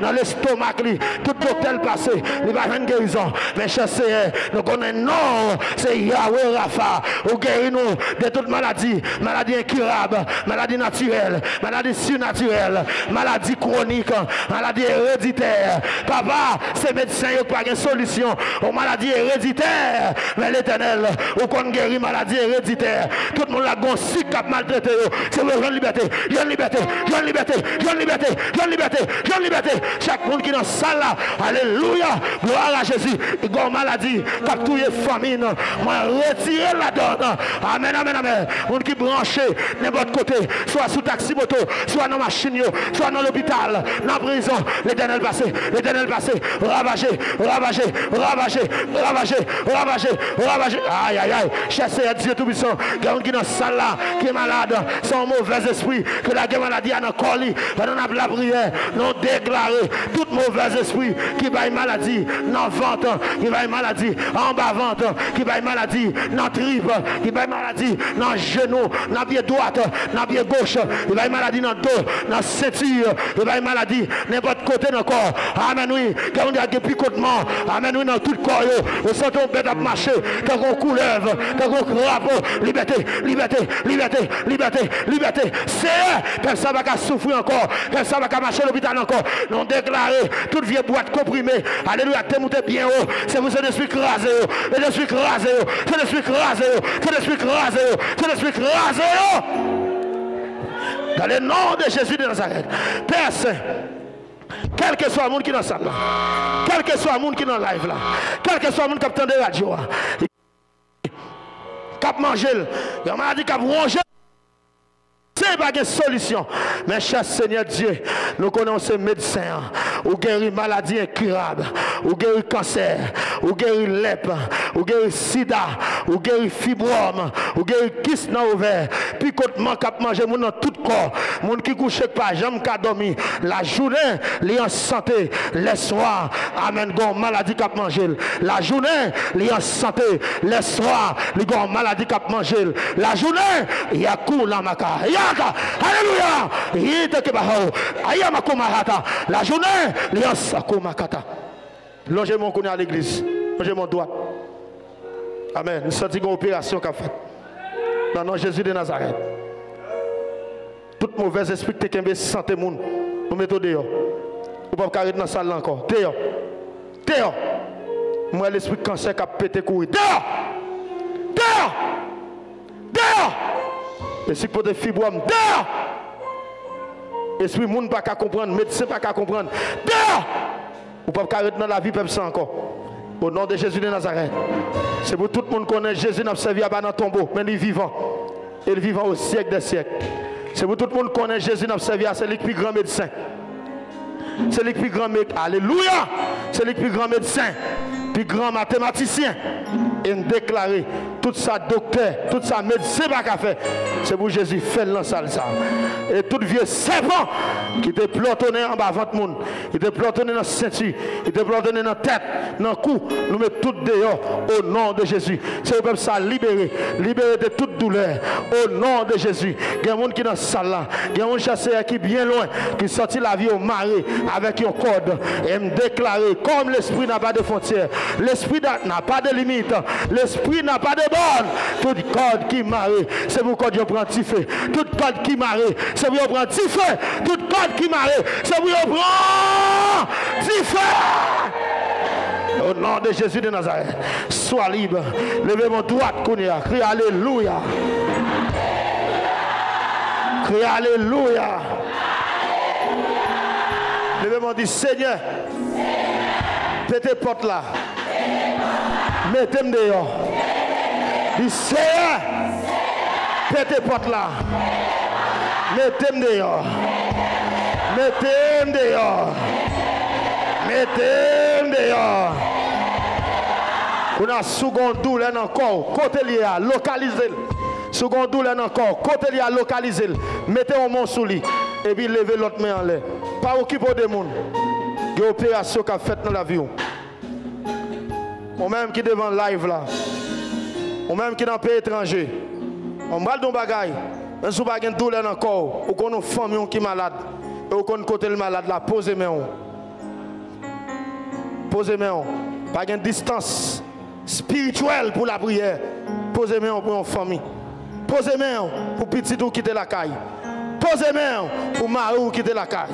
nan lestomak li. Tout doktè l pase, li pa jwenn gerizon. Men chè Seyè, nou konnen non w se Yahweh Rapha. Ou geri nou de tout maladi, maladi enkirab, maladi natirèl, maladi sinatirèl, maladi kwonik, maladi ereditè. Papa, se medsen yo ki pa gen solisyon. Yon maladi ereditè. Men Letènèl, ou konn geri maladi ereditè. Tout moun la gon sik k ap maltrete yo. Se pou yo jwenn libète, jwenn libète, jwenn libète, jwenn libète, jwenn libète, jwenn libète. Chak moun ki nan sal la, alelouya, glwa a Jezi, ki gon maladi k ap touye fanmi n, mwen retire l ladan l. Amèn, amèn, amèn. Moun ki branche nenpòt kote, swa sou taksi moto, swa nan machin yo, swa nan lopital, nan prizon, Letènèl pase, Letènèl pase, ravaje, ravaje, ravaje, ravaje, ravaje, ravaje. Ay, ay, ay. Chè Seyè Dye Toupisan, gen moun ki nan sal la, ki malad, se yon movèz espri ki lage maladi a nan kò li. Pandan n ap lapriyè, nou deklare tout movèz espri ki bay maladi nan vant, ki bay maladi anba vant, ki bay maladi nan trip, ki bay maladi nan jenou, nan pye dwat, nan pye goch, ki bay maladi nan do, nan senti, ki bay maladi nenpòt kote nan kò. Amèn wi. Gen moun ki gen pikotman, amèn wi, nan tout kò yo. Ou santi yon bèt ap mache tankou yon koulèv, tankou yon krab. Libète, libète, libète, libète, libète. Seyè, pèp sa pa ka soufri ankò. Pèp sa pa ka mache lopital ankò. Nou deklare tout vye bwat konprime, alelouya, te moute byen wo. Se pou Sentespri kraze yo. Sentespri kraze yo. Sentespri kraze yo. Sentespri kraze yo. Sentespri kraze yo. Dans le nom de Jésus de Nazareth. Pè Sen, kèlkeswa moun ki nan sal la, kèlkeswa moun ki nan live la, kèlkeswa moun k ap tande radyo a, k ap manje l, yon maladi k ap wonje l, se pa gen solisyon. Men chè Senyè Dye, nou konnen w se medsen an. Ou geri maladi enkirab. Ou geri kansè. Ou geri lèp. Ou geri sida. Ou geri fibwòm. Ou geri kis nan ovè. Pikotman k ap manje moun nan tout kò. Moun ki kouche k pa janm ka dòmi. Lajounen, li an sante. Lèswa, amèn, gon maladi k ap manje l. Lajounen, li an sante. Lèswa, li gon maladi k ap manje l. Lajounen, yakou lamaka. Yaka, alelouya. Yite ke bahaw. Ayama komahata. Lajounen, li an sakou makata. Lonje men w kounye a legliz. Lonje men w dwat. Amèn. M santi gen yon operasyon k ap fèt. Nan non Jezi de Nazarèt. Tout movèz espri ki te kenbe sante moun, nou mete w deyò. Ou p ap ka ret nan sal la ankò. Deyò. Deyò. M wè lespri kansè k ap pete kouri. Deyò! Deyò! Deyò! Espri k pote fibwòm. Deyò! Espri moun pa ka konprann, medsen pa ka konprann. Deyò! Ou p ap ka ret nan lavi pèp sa ankò. O non de Jezi de Nazarèt. Se pou tout moun konnen Jezi n ap sèvi a pa nan tonbo, men li vivan. E l vivan o syèk dè syèk. Se pou tout moun konnen Jezi n ap sèvi a, se li k pi gran medsen. Se li k pi gran med-, alelouya! Se li k pi gran medsen, pi gran matematisyen. E m deklare, tout sa doktè, tout sa medsen pa ka fè, se pou Jezi fè l nan sal sa. E tout vye sèpan ki te plòtonnen anba vant moun, ki te plòtonnen nan senti, ki te plòtonnen nan tèt, nan kou, nou met tout deyò, o non de Jezi. Se pou pèp sa libere, libere de tout doulè, o non de Jezi. Gen moun ki nan sal la, gen moun, chè Seyè, ki byen lwen, ki santi lavi yo mare avèk yon kòd. E m deklare, comme l'esprit n'a pas de frontières, l'esprit n'a pas de limite, l'esprit n'a pas de borne. Tout kòd ki mare, se pou kòd yo pran dife. Tout kòd ki mare, se pou yo pran dife. Tout kòd ki mare, se pou yo pran dife. Au nom de Jésus de Nazareth, sois libre. Leve men dwat kounye a. Kriye alelouya. Kriye alelouya. Leve men, di, Senyè, pete pòt la. Mete m deyò. Di, Senyè, pete pòt la. Mete m deyò. Mete m deyò. Mete m deyò. Kounye a, si w gen yon doulè nan kò w, kote l ye a, lokalize l. Si w gen yon doulè nan kò w, kote l ye a, lokalize l. Mete yon men w sou li. Epi leve lòt men anlè. Pa okipe w de moun. Gen operasyon k ap fèt nan lavi w. Ou menm ki devan live la, ou menm ki nan peyi etranje, m pral di w yon bagay, menm si w pa gen doulè nan kò w, ou konn yon fanmi w ki malad, e ou konn kote l malad la, poze men w. Poze men w. Pa gen distans espirityèl pou lapriyè. Poze men w pou yon fanmi. Poze men w pou pitit ou kite lakay. Poze men w pou mari w kite lakay.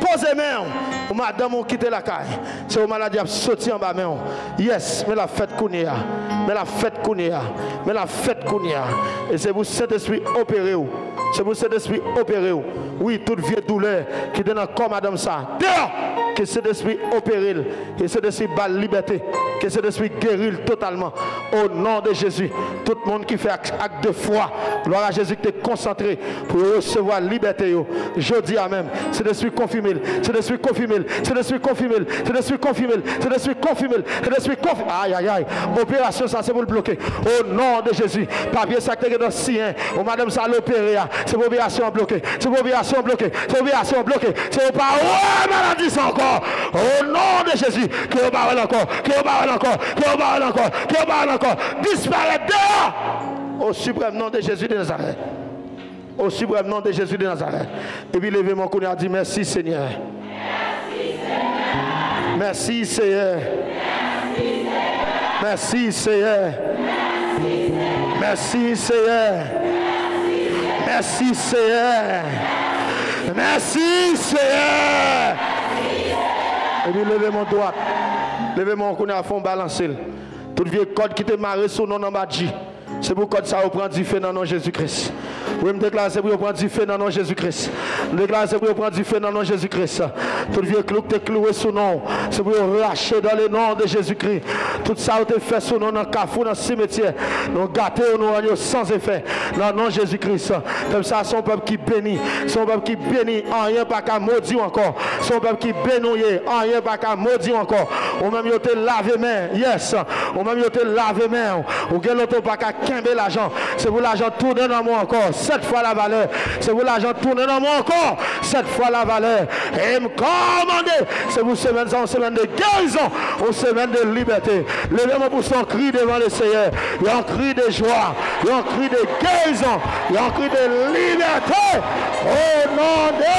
Poze men w pou madanm ou kite lakay. Se yon maladi ap soti anba men w. Yes, men l ap fèt kounye a. Men l ap fèt kounye a. Men l ap fèt kounye a. E se pou Sentespri opere w. Se pou Sentespri opere w. Wi, tout vye doulè ki te nan kò madanm sa, deyò! Ke Sentespri opere l. Ke Sentespri ba l libète. Ke Sentespri geri l totalman. O non de Jezi, tout moun ki fè ak, ak de fwa, glwa a Jezi, ki te konsantre pou yo resevwa libète yo, jodi a menm, Sentespri konfime l. Sentespri konfime l. Sentespri konfime l. Sentespri konfime l. Sentespri konfime l. Sentespri konfime l. Ay, ay, ay. Operasyon sa, se pou l bloke. O non de Jezi, papye sa ki te gentan siyen, o madanm sa l opere a, se pou operasyon an bloke. Se pou operasyon an bloke. Se pou operasyon an bloke. Se pou yo pa wè maladi sa ankò. O non de Jezi, ke yo pa wè l ankò. Ke yo pa wè l ankò. Ke yo pa wè l ankò. Ke yo pa wè l ankò. Disparèt deyò. Au suprême nom de Jésus de Nazareth. Au suprême nom de Jésus de Nazareth. Epi leve men w kounye a, di, mèsi, Senyè. Mèsi, Senyè. Mèsi, Senyè. Mèsi, Senyè. Mèsi, Senyè. Mèsi, Senyè. Epi leve men w dwat. Leve men w kounye a, fè w balanse l. Tout vye kòd ki te mare sou non nan Badji, se pou kòd sa yo pran dife nan non Jezi Kris. Wi, m deklare se pou yo pran dife nan non Jezi Kris. M deklare se pou yo pran dife nan non Jezi Kris. Tout vye klou ki te klouwe sou non w, se pou yo rache dans le nom de Jésus-Christ. Tout sa yo te fè sou non nan kafou, nan simetyè, nou gate yo, nou rann yo san efè nan non Jezi Kris. Pèp sa se yon pèp ki beni. Se yon pèp ki beni. Anyen pa ka modi w ankò. Se yon pèp ki beni w ye. Anyen pa ka modi w ankò. Ou menm yo te lave men. Yes. Ou menm yo te lave men w. Ou gen lontan ou pa ka kenbe lajan. Se pou lajan tounen nan men w ankò. Sèt fwa la valè. Se pou lajan tounen nan men w ankò. Sèt fwa la valè. E m kòmande. Se pou semèn sa, yon semèn de gerizon. Yon semèn de libète. Leve men pou se yon kri devan le Seyè. Yon kri de jwa. Yon kri de gerizon. Yon kri de libète. O non de